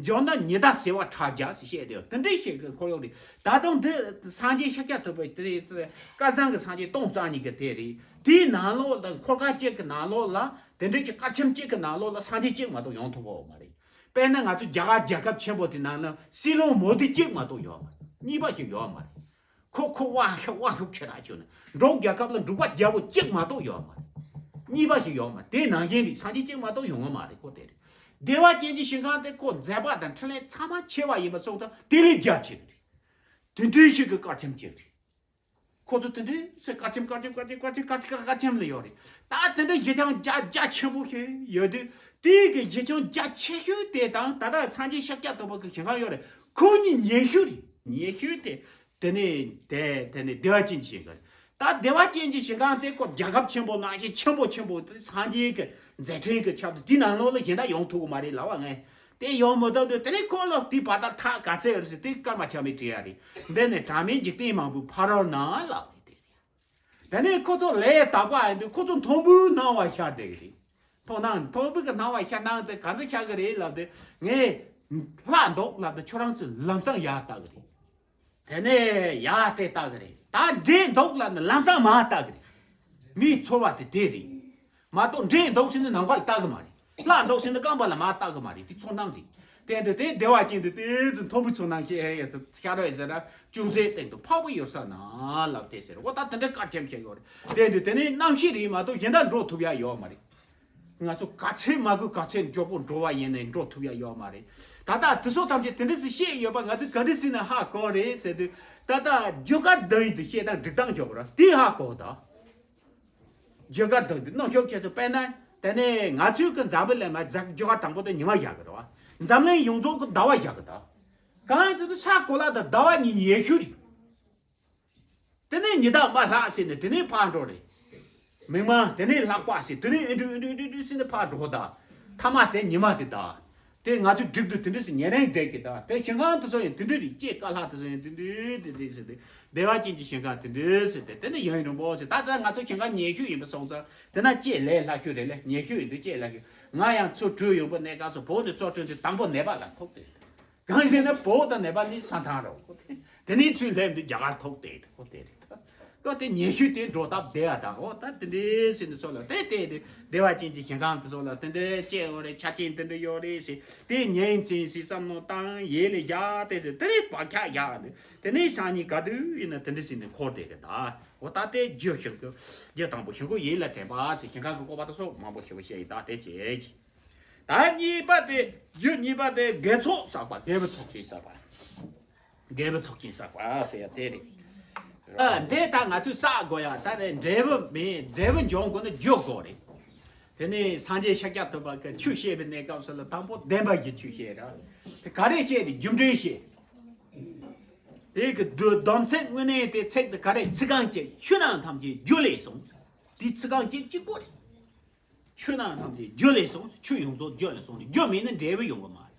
འཇོག་ན་ཉི་ཟླ་ཟེར་བ་ཁྲ་རྒྱ་ཟེར་བཤད་བསྡད་ཡོད། དེ་འདྲའི་ཞིག་གི་འཁོར་ཡོད་རེད། ད་དུང་འདི་སངས་རྒྱས་ཤཱཀྱ་ཐུབ་པའི་དེ་སྐལ་བཟང་གི་སངས་རྒྱས་སྟོང་རྩ་གཉིས་ཀྱི་དེ་རེད། དེའི་ནང་ལོགས་དང་འཁོར་ཁ་གཅིག་གི་ནང་ལོགས་ལ་དེ་འདྲའི་གི་སྐར་ཆེན་གཅིག་གི་ནང་ལོགས་ལ་སངས་རྒྱས་གཅིག་མ་གཏོགས་ཡོང་ཐུབ་པ་མ་རེད། དཔེར་ན་ང་ཚོ་རྒྱ་གར་རྒྱལ་ཁབ་ཆེན་པོ་དེ་ནང་ན་སྲིད་བློན་མོ་དི་གཅིག་མ་གཏོགས་ཡོད་མ་རེད། གཉིས་པ་ཞིག་ཡོད་མ་རེད། ཁོ་ཁོ་དབང་ཤུགས་དབང་ཤུགས་ཁྱེད་རང་ཁྱོད་ནི་འབྲུག་རྒྱལ་ཁབ་ལ་འབྲུག་པ་རྒྱལ་པོ་གཅིག་མ་གཏོགས་ཡོད་མ་རེད། གཉིས་པ་ཞིག་ཡོད་མ་རེད། དེ་ནང་བཞིན་རེད། སངས་རྒྱས་གཅིག་མ་གཏོགས་ཡོང་བ་མ་རེད། ཁོ་དེ་རེད། བདེ་བ་ཅན་གྱི་ཞིང་ཁམས་དེ་ཁོ་མཛད་པ་དང་འཕྲིན་ལས་ཚང་མ་ཆེ་བ་ཡིན་པ་སོང་ཙང་དེ་ལས་རྒྱ་ཆེ་རེད། དེ་འདྲའི་ཞིག་གི་སྐར་ཆེན་གཅིག་རེད། ཁོ་ཚོ་དེ་འདྲའི་སེ་སྐར་ཆེན་སྐར་ཆེན་སྐར་ཆེན་སྐར་ཆེན་སྐར་ཆེན་སྐར་ཆེན་ལ་ཡོད་རེད། ད་དེ་འདྲ་གཞི་རྐྱང་རྒྱ་རྒྱ་ཆེན་པོ་ཞིག་ཡོད་དུས། དེའི་གི་གཞི་རྐྱང་རྒྱ་ཆེ་ཤོས་དེ་དང་ད་ལྟ་སངས་རྒྱས་ཤཱཀྱ་ཐུབ་པ་གི་ཞིང་ཁམས་ཡོད་རེད། ཁོ་གཉིས་ཉེ་ཤོས་རེད། ཉེ་ཤོས་དེ། དེ་ནས་དེ་དེ་ནས་བདེ་བ་ཅན་གྱི་ཞིང་ཁམས། ད་བདེ་བ་ཅན་གྱི་ཞིང་ཁམས་དེ་ཁོ་རྒྱལ་ཁབ་ཆེན་པོ་ནང་བཞིན་ཆེན་པོ་ཆེན་པོ་དེ་སངས་རྒྱས་ཀྱི་མཛད་འཕྲིན་གྱི་ཁྱབ་དུ་དེ་ནང་ལོགས་ལ་གཞན་དག་ཡོང་ཐུབ་ཀྱི་མ་རེད་ལབ་པ་ངས། དེ་ཡོང་མི་ཐུབ་དུས་དེ་ནས་ཁོ་ལ་དེ་བར་ཐག་ག་ཚད་ཡོད་རེད་ཟེར་དུས་སྐར་མ་ཆ་མེད་བྲིས་ཡ་རེད། འདི་ནས་གྲངས་མེད་འཇིག་རྟེན་མང་པོའི་ཕ་རོལ་ན་ལབ་རེད་དེ། དེ་ནས་ཁོ་ཚོ་ལས་དག་པ་ཡིན་དུས་ཁོ་ཚོ་མཐོན་པོའི་སྣང་བ་ཤར་བསྡད་ཀྱི་རེད། མཐོང་སྣང་མཐོན་པོའི་གི་སྣང་བ་ཤར་སྣང་དེ་ག་ཚོད་ཤར་གི་རེད་ལབ་དུས། ངས་ལྷག་འདུག་ལབ་དུས་ཁྱོད་རང་ཚོས་ལམ་སང་ཡར་ལྟ་གི་རེད། དེ་ནས་ཡར་དེ་ལྟ་གི་རེད། ད་འདྲེ་འདུག་ལབ་ནས་ལམ་སང་མར་ལྟ་གི་རེད། མིའི་ཚོར་བ་དེ་དེ་རེད། མ་གཏོགས་འདྲེ་འདུག་ཟེར་ནས་ནམ་མཁའ་ལ་ལྟ་གི་མ་རེད། ལྷག་འདུག་ཟེར་ནས་རྐང་པ་ལ་མར་ལྟ་གི་མ་རེད། དེ་ཚོར་སྣང་རེད། དེ་འདི་དེ་བདེ་བ་ཅན་དུ་དེ་ཚོ་མཐོན་པོའི་ཚོར་སྣང་སྐྱེ་ཡ་ཡ་ཚོ་ཤར་བའི་ཟེར་ན་ཅུང་ཟད་སྟེང་དུ་འཕགས་པའི་ཡུལ་ས་ན་ལབ་དེ་ཟེར། འོ་ད་དེ་འདྲ་དཀར་ཆེམ་ཆེ་ཡོད་རེད། དེ་འདི་དེ་ནས་རྣམ་ཤེས་རེད་མ་གཏོགས་གཞན་དག་འགྲོ་ཐུབ་ཡ་ཡོད་མ་རེད། ང་ཚོ་ག་ཚད་མ་དགོས་ག་ཚད་མགྱོགས་པོ་འགྲོ་བ་ཡིན་ནའི་འགྲོ་ཐུབ་ཡ་ཡོད་མ་རེད། ད་ལྟ་དེ་ཚོ་ཐམས་ཅད་དེ་འདྲ་ཞིག་བཤད་ཡོད་པ་ང་ཚོས་ག་འདྲ་ཞིག་ནས་ཧ་གོ་རེད་ཟེར་དུས། ད་ལྟ་རྒྱུ་སྐར་བདུན་ཡིན་དུས་བཤད་སྟངས་སྒྲིག་སྟངས་ཞོག་ར་དེ་ཧ་གོ་ད། རྒྱུ་སྐར་བདུན་དུ་སྣང་ཞོག་ཁྱེད་ཚོ་དཔེར་ན་དེ་ནས་ང་ཚོའི་གི་འཛམ་བུ་གླིང་མ་ཟག་རྒྱུ་སྐར་དང་པོ་དེ་ཉི་མ་བཞག་གི་རེད་བ། འཛམ་གླིང་ཡོངས་རྫོགས་གི་ཟླ་བ་བཞག་གི་ད། གང་ཡིན་དུས་ས་གོ་ལ་དང་ཟླ་བ་གཉིས་ཉེ་ཤོས་རེད། དེ་ནས་ཉི་ཟླ་མར་ལྷག་ཟེར་ནས་དེ་ནས་ཕར་འགྲོ་རེད། མིག་དམར་དེ་ནས་ལྷག་པ་ཟེར་དེ་ནས་ཨེ་འདྲུ་ཨེ་འདྲུ་ཨེ་འདྲུ་ཟེར་ནས་ཕར་འགྲོ་ད། ཐ་མ་དེ་ཉི་མ་དེ་ད། དེ་ང་ཚོས་སྒྲིག་དུས་དེ་འདྲ་ཟེར་ཉན་རན་འགྲིག་གི། ད་དེ་ཞིང་ཁམས་དེ་ཚོ་ཡང་དེ་འདྲ་རེད། སྐྱེས་དཀའ་ལྷག་དེ་ཚོ་ཡང་དེ་འདྲ་དེ་འདྲ་ཟེར་ཏེ། བདེ་བ་ཅན་གྱི་ཞིང་ཁམས་དེ་འདྲ་ཟེར་ཏེ། དེ་ནི་ཡུན་རིང་པོ་ཟེར། ད་ལྟ་ང་ཚོ་ཞིང་ཁམས་ཉེ་ཤོས་ཡིན་པ་སོང་ཙང་དེ་ན་སྐྱེས་ལས་སླ་ཤོས་རེད་ལ། ཉེ་ཤོས་ཡིན་དུས་སྐྱེས་སླ་ཤོས། ང་ཡང་ཚུར་བྲོས་ཡོང་པ་གནས་སྐབས་སུ་བོད་ནས་ཚུར་བྲོས་དུས་དང་པོ་ནད་པ་ལ་ཐུག་སྟེ། གང་ཟེར་ན་བོད་དང་ནད་པ་གཉིས་ས་མཚམས་རེད། དེ་ནས་ཚུར་སླེབས་དུས་རྒྱ་གར་ཐུག་སྟེ། ཨོ་དེ་རེད། ཨོ་དེ་ཉེ་ཤོས་དེ་འགྲོ་སྟབས་བདེ་བ་དང་། ཨོ་ད་དེ་འདྲའི་ཟེར་ནས་ཚོ་ལ་དེ་དེ་དེ་བདེ་བ་ཅན་གྱི་ཞིང་ཁམས་དེ་ཚོ་ལ་དེ་འདྲའི་སྐྱེ་ཡོད་རེད། ཆ་རྐྱེན་དེ་འདྲ་ཡོད་རེད་ཟེར། དེ་ཉན་ཚིག་ཟེར་བསམ་བློ་བཏང་། ཡིད་ལ་བཞག་སྟེ་ཟེར། དེ་ནས་བག་ཆགས་བཞག་འདུག་དེ་ནས་སང་ཉིན་ག་དུས་ཡིན་ན་དེ་འདྲ་ཟེར་ནས་འཁོར་བསྡད་གི། ད་ཨོ་ད་དེ་རྒྱུ་ཞིག་གི་རྒྱུ་དང་པོ་ཞིག་གི་ཡིད་ལ་དྲན་པ་ཟེར། ཞིང་ཁམས་ཀྱི་བཀོད་པ་དེ་ཚོ་མང་པོ་ཞིག་བཤད་ཡིན། ད་དེ་བྱས་ཀྱི། ད་གཉིས་པ་དེ། རྒྱུ་གཉིས་པ་དེ་དགེ་ཚོགས་བསགས་པ། དགེ་བའི་ཚོགས་ཆེན་བསགས་པ། དགེ་བའི་ཚོགས་ཆེན་བསགས་པ་ཟེར་ཡ་དེ་རེད། ཨ་འདི་ད་ང་ཚོས་བསགས་དགོས་ཡ། ད་ནི་འབྲས་བུ་མེད། འབྲས་བུ་འབྱུང་དགོས་ན་རྒྱུ་དགོས་རེད། དེ་ནས་སངས་རྒྱས་ཤཱཀྱ་ཐུབ་པ་གི་ཆོས་བཤད་པའི་གནས་སྐབས་སུ་ལ་དང་པོ་བདེན་པ་གི་ཆོས་བཤད་ར། དེ་ག་རེ་བཤད་རེད། རྒྱུ་འབྲས་བཤད། དེ་གི་སྡོམ་ཚིག་དངོས་གནས་དེ་ཚིག་དེ་ག་རེ། ཚིག་རྐང་གཅིག་ཆོས་རྣམས་ཐམས་ཅད་རྒྱུ་ལས་བྱུང་། དེ་ཚིག་རྐང་གཅིག་གཅིག་པོ་རེད། ཆོས་རྣམས་ཐམས་ཅད་རྒྱུ་ལས་བྱུང་། ཆོས་ཡོངས་རྫོགས་རྒྱུ་ལས་བྱུང་རེད། རྒྱུ་མེད་ན་འབྲས་བུ་ཡོང་གི་མ་རེད།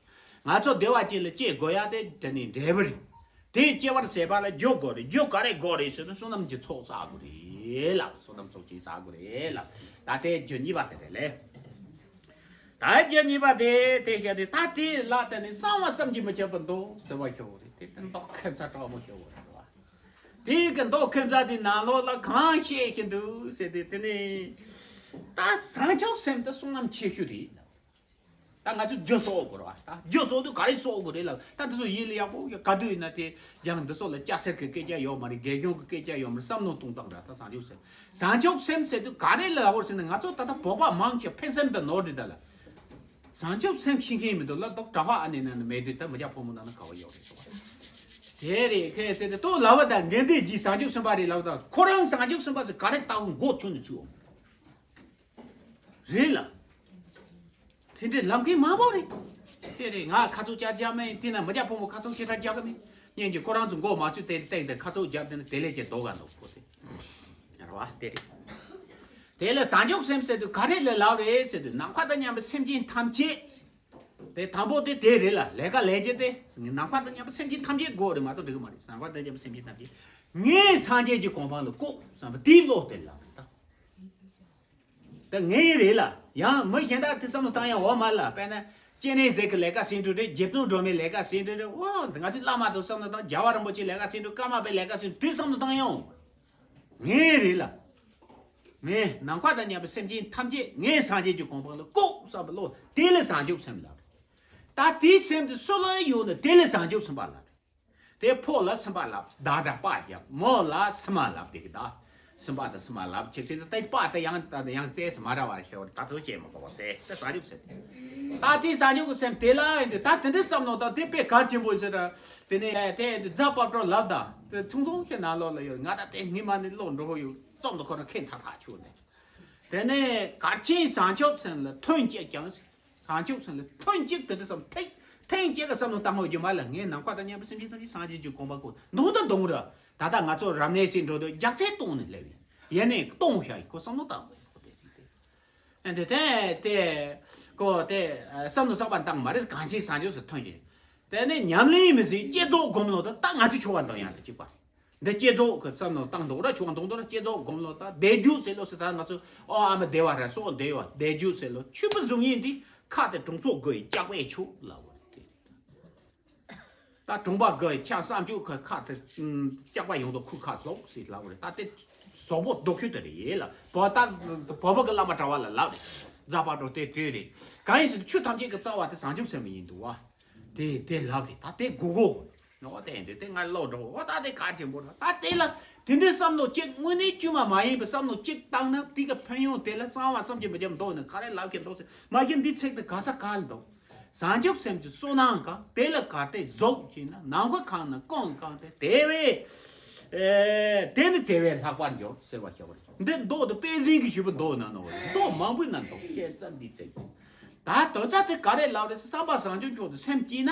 ང་ཚོ་བདེ་བ་ཅན་ལ་སྐྱེ་དགོས་ཡ་དེ་དེ་ནི་འབྲས་བུ་རེད། དེ་སྐྱེ་བར་བྱེད་པ་ལ་རྒྱུ་དགོས་རེད། རྒྱུ་ག་རེ་དགོས་རེད་ཟེར་ན་བསོད་ནམས་ཀྱི་ཚོགས་བསགས་དགོས་རེད་ལ། བསོད་ནམས་ཚོགས་ཆེན་བསགས་དགོས་རེད་ལ། ད་དེ་རྒྱུ་གཉིས་པ་དེ་རེད་ལེ། ད་རྒྱུ་གཉིས་པ་དེ་དེ་བཤད་དེ། ད་དེ་ལ་དེ་ནི་གསང་བ་བསམ་གྱིས་མི་ཁྱབ་པ་འདུག་ཟེར་བ་ཤོད་རེད། དེ་དེ་མདོ་ཁ་མཚར་དྲག་མོ་ཤོད་རེད་བ། དེའི་གི་མདོ་ཁ་མཚར་དེ་ནང་ལོགས་ལ་གང་བཤད་ཀྱི་འདུག་ཟེར་ཏེ། དེ་ནས་ད་བྱང་ཆུབ་སེམས་དེ་བསོད་ནམས་ཆེ་ཤོས་རེད། ད་ང་ཚོས་རྒྱུ་གསོག་དགོས་རེད་བ། ད་རྒྱུ་གསོག་དུས་ག་རེ་གསོག་དགོས་རེད་ལབ། ད་འདི་ཚོ་ཡིད་ལ་ཡག་པོ་ག་དུས་ཡིན་ན་དེ་རྒྱང་འདི་ཚོ་ལ་སྐྱ་སེར་གི་སྐད་ཆ་ཡོད་མ་རེད། དགེ་སྦྱོང་གི་སྐད་ཆ་ཡོད་མ་རེད། བསམ་བློ་གཏོང་སྟངས་ར། ད་བྱང་ཆུབ་སེམས། བྱང་ཆུབ་སེམས་ཟེར་དུས་ག་རེ་ལབ་དགོས་ཟེར་ན། ང་ཚོ་ད་ལྟ་བོད་པ་མང་ཆེ་ཕན་སེམས་དེ་ནོར་འདི་ད་ལ། བྱང་ཆུབ་སེམས་ཤེས་མཁན་མི་འདུག་ལ། ཏོག་གྲྭ་པ་ཨ་ནེ་ན་ནི་མེད་དུས་ད་མི་སྐྱ་ཕོ་མོ་ནང་ན་ག་བ་ཡོད་རེད་ཟེར་བ། དེ་རེད། ཁས་ཟེར་ཏེ་ཏོག་ལབ་པ་དང་འགན་དེ་གྱིས་བྱང་ཆུབ་སེམས་དཔའ་རེད་ལབ་དང་། ཁོ་རང་བྱང་ཆུབ་སེམས་དཔའ་ཟེར་ག་རེ་ལྟ་བུ་མགོ་ཆུ་ནས་ཆུ་འོང་རེད་ལ། དེ་འདྲའི་ལབ་མཁན་མང་པོ་རེད། དེ་རེད། ང་ཁ་ཚུགས་བཅར་རྒྱག་མེད། དེ་ན་མི་སྐྱ་ཕོ་མོ་ཁ་ཚུགས་ཁྱེད་ཁྲ་རྒྱག་གི་མེད། སྙན་གྱི་ཁོ་རང་ཚོ་མགོ་མ་ཆུ་དེ་སྟེང་དེ་ཁ་ཚུགས་རྒྱབ་དེ་ནི་དེ་ལས་ཀྱི་ལྡོག་ག་འདུག་ཁོ་དེ། རེད་བ། དེ་རེད། དེ་ལ་བྱང་ཆུབ་སེམས་ཟེར་དུས་ག་རེ་ལ་ལབ་རེད་ཟེར་དུས། ནམ་མཁའ་དང་མཉམ་པའི་སེམས་ཅན་ཐམས་ཅད། དེ་དང་པོ་དེ་དེ་རེད་ལ། ལས་ཀ་ལས་རྒྱུ་དེ་ནམ་མཁའ་དང་མཉམ་པའི་སེམས་ཅན་ཐམས་ཅད་དགོས་རེད་མ་གཏོགས་འགྲིག་གི་མ་རེད། ནམ་མཁའ་དང་མཉམ་པའི་སེམས་ཅན་ཐམས་ཅད་ངས་སངས་རྒྱས་ཀྱི་གོ་འཕང་ལ་བཀོད་བསམ་པ་དེའི་བློ་དེ་ལ་རེད་ད། ད་ངའི་རེད་ལ། ཡང་མི་གཞན་དག་དེ་བསམ་བློ་བཏང་ཡ་འོ་མ་ལ། དཔེར་ན་སྤྱན་རས་གཟིགས་ཀྱི་ལས་ཀ་ཟིན་འགྲོ་རེད། རྗེ་བཙུན་སྒྲོལ་མའི་ལས་ཀ་ཟིན་འགྲོ་རེད། འོ་ང་ཚོའི་བླ་མ་དང་བསམ་བློ་བཏང་། རྒྱལ་བ་རིན་པོ་ཆེའི་ལས་ཀ་ཟིན་འགྲོ། ཀརྨ་པའི་ལས་ཀ་ཟིན་འགྲོ། དེ་བསམ་བློ་བཏང་ཡ་འོ་མ། ངའི་རེད་ལ། ངས་ནམ་མཁའ་དང་མཉམ་པའི་སེམས་ཅན་ཐམས་ཅད་ངས་སངས་རྒྱས་ཀྱི་གོ་འཕང་ལ་བཀོད་བསམ་པའི་བློ་དེ་ལ་བྱང་ཆུབ་སེམས་ལབ་རེད། ད་དེའི་སེམས་དེ་སུ་ལ་ཡོད་ན་དེ་ལ་བྱང་ཆུབ་སེམས་དཔའ་ལབ་རེད། དེ་ཕོ་ལ་སེམས་དཔའ་ལབ། བདག་སྒྲ་དཔའ་རྒྱབ། མོ་ལ་སེམས་མ་ལབ་དེ་གི་ད། སེམས་དཔའ་དང་སེམས་མ་ལབ་ཁྱེད་ཚོས་ད་དཔའ་དེ་ཡང་ད་ཡང་རྩལ་མ་འདྲ་བ་ཤེས་པ་ད་ཚོ་བཤད་མི་དགོས་པ་ཟེར། དེ་བྱང་ཆུབ་སེམས། ད་དེ་བྱང་ཆུབ་ཀྱི་སེམས་དེ་ལ་ཡིན་དུས་ད་དེ་འདྲའི་བསམ་མནོ་དང་དེ་དཔེ་གལ་ཆེན་པོ་ཟེར། དེ་ནས་དེ་རྫ་དཔལ་སྤྲུལ་ལབ་ད། དེ་ཚུང་ཚུང་ཁྱེད་ནང་ལོགས་ལ་ཡོད། ང་ད་དེ་སྔས་མ་ནས་ཀློག་འགྲོ་གི་ཡོད། རྩོམ་དུ་ཁོ་ན་ཁེངས་ཚ་ཐག་ཆོད་ནས། དེ་ནས་གལ་ཆེན་བྱང་ཆུབ་སེམས་ལ་ཐུན་གཅིག་ཀྱང་། བྱང་ཆུབ་སེམས་ལ་ཐུན་གཅིག་དེ་འདྲ་བསམ། ཐེངས་ཐེངས་གཅིག་གི་བསམ་བློ་བཏང་ཡོད་རྒྱུ་མ་ལ། ངས་ནམ་མཁའ་དང་མཉམ་པའི་སེམས་ཅན་ཐམས་ཅད་སངས་རྒྱས་ཀྱི་གོ་འཕང་བཀོད་འདུག་ད་འདུག་ར། ད་ལྟ་ང་ཚོ་རབ་གནས་སེ་འགྲོ་དུས་རྒྱགས་ཚད་གཏོང་ནས་སླེབས་ཡིན། ཡེ་ནས་གཏོང་བཞག་ཡིན། ཁོ་བསམ་བློ་བཏང་དགོས་ཁོ་དེ་རིགས་དེ། ཨ་འདི་དེ་དེ་ཁོ་དེ་བསམ་བློ་བསམ་པ་བཏང་མ་རེད། གང་ཅི་བྱང་ཆུབ་སེམས་ཐོན་གྱི་རེད། དེ་ནས་ཉམས་ལེན་མི་བྱེད་བསྐྱེད་རྫོགས་སྒོམ་ལོ་ད་ལྟ་ང་ཚོ་ཆོ་ག་འདོན་ཡང་དེ་གཅིག་པ། འདི་བསྐྱེད་རྫོགས་ཀྱི་བསམ་བློ་བཏང་འདུག་ར། ཆོ་ག་འདོན་འདུག་ར། བསྐྱེད་རྫོགས་སྒོམ་ལོ་ད་བཟླས་བརྗོད་ཟེར་ལོ་ཟེར། ད་ང་ཚོ་ཨོ་ཨ་མ་བཟླས་པ་ར་སོགས་བཟླས་པ། བཟླས་བརྗོད་ཟེར་ལོ་མཆོད་པ་གཟུགས་བརྙན་འདི་ཁ་དེ་དྲུང་འཚོ་དགོས་ཡི་སྐྱག་པས་ཆོག་ལབ་པ་རེད། དེ་ད་དྲུང་པ་དགོས་ཡི་ཆ་བསམ་བརྗོད་ཁ་ཁ་དེ་སྐྱག་པ་ཡོང་དུ་ཁུ་ཁ་ལོག་ཟེར་ལབ་པ་རེད། ད་དེ་ཟོག་པོ་སྡུག་ཤོས་དེ་རེད་ཡེ་ལ། བོད་ད་བོད་པ་གི་བླ་མ་གྲྭ་བ་ལ་ལབ་རེད། རྫ་དཔལ་སྤྲུལ་དེ་བྲིས་རེད། གང་ཡིན་ཟེར་ན་ཆོས་ཐམས་ཅད་ཀྱི་རྩ་བ་དེ་བྱང་ཆུབ་སེམས་ཡིན་འདུག་བ། དེ་དེ་ལབ་རེད། ད་དེ་དགོས་གོ། ཨོ་དེ་འདི་དེ་ང་ལོག་འགྲོ། ཨོ་ད་དེ་གལ་ཆེན་པོ་རེད། ད་དེ་ལ་དེ་འདྲའི་བསམ་བློ་གཅིག་དངོས་གནས་དཀྱུས་མ་མ་ཡིན་པའི་བསམ་བློ་གཅིག་བཏང་ན། དེ་གི་ཕན་ཡོན་དེ་ལ་གསང་བ་བསམ་གྱིས་མི་ཁྱབ་འདུག་ནི། ག་རེ་ལབ་ཀྱི་འདུག་ཟེར་མ་གཞི་འདི་ཚིག་དེ་ག་ས་ག་ལ་འདུག་བྱང་ཆུབ་སེམས་ཀྱི་བསོད་ནམས་གང་། དེ་ལ་གར་སྟེགས་རྫོགས་བྱས་ན། ནམ་མཁའ་གང་ན་ཀུན་གང་སྟེ། དེ་བས་ཨེ་དེ་ནི་དེ་བས་ལྷག་པར་འགྱུར་ཟེར་བ་ཞིག་རེད། འདི་མདོ་དེ་དཔེ་ཟིན་གྱི་ཞུ་བ་མདོ་ན་ནོ་རེད། མདོ་མང་པོའི་ནང་འདུག་བཤད་ས་འདི་ཚིག་ད་དོན་རྩ་དེ་ག་རེ་ལབ་རེད་ཟེར། བསམ་པ་བྱང་ཆུབ་མཆོག་ཏུ་སེམས་བསྐྱེད་ན།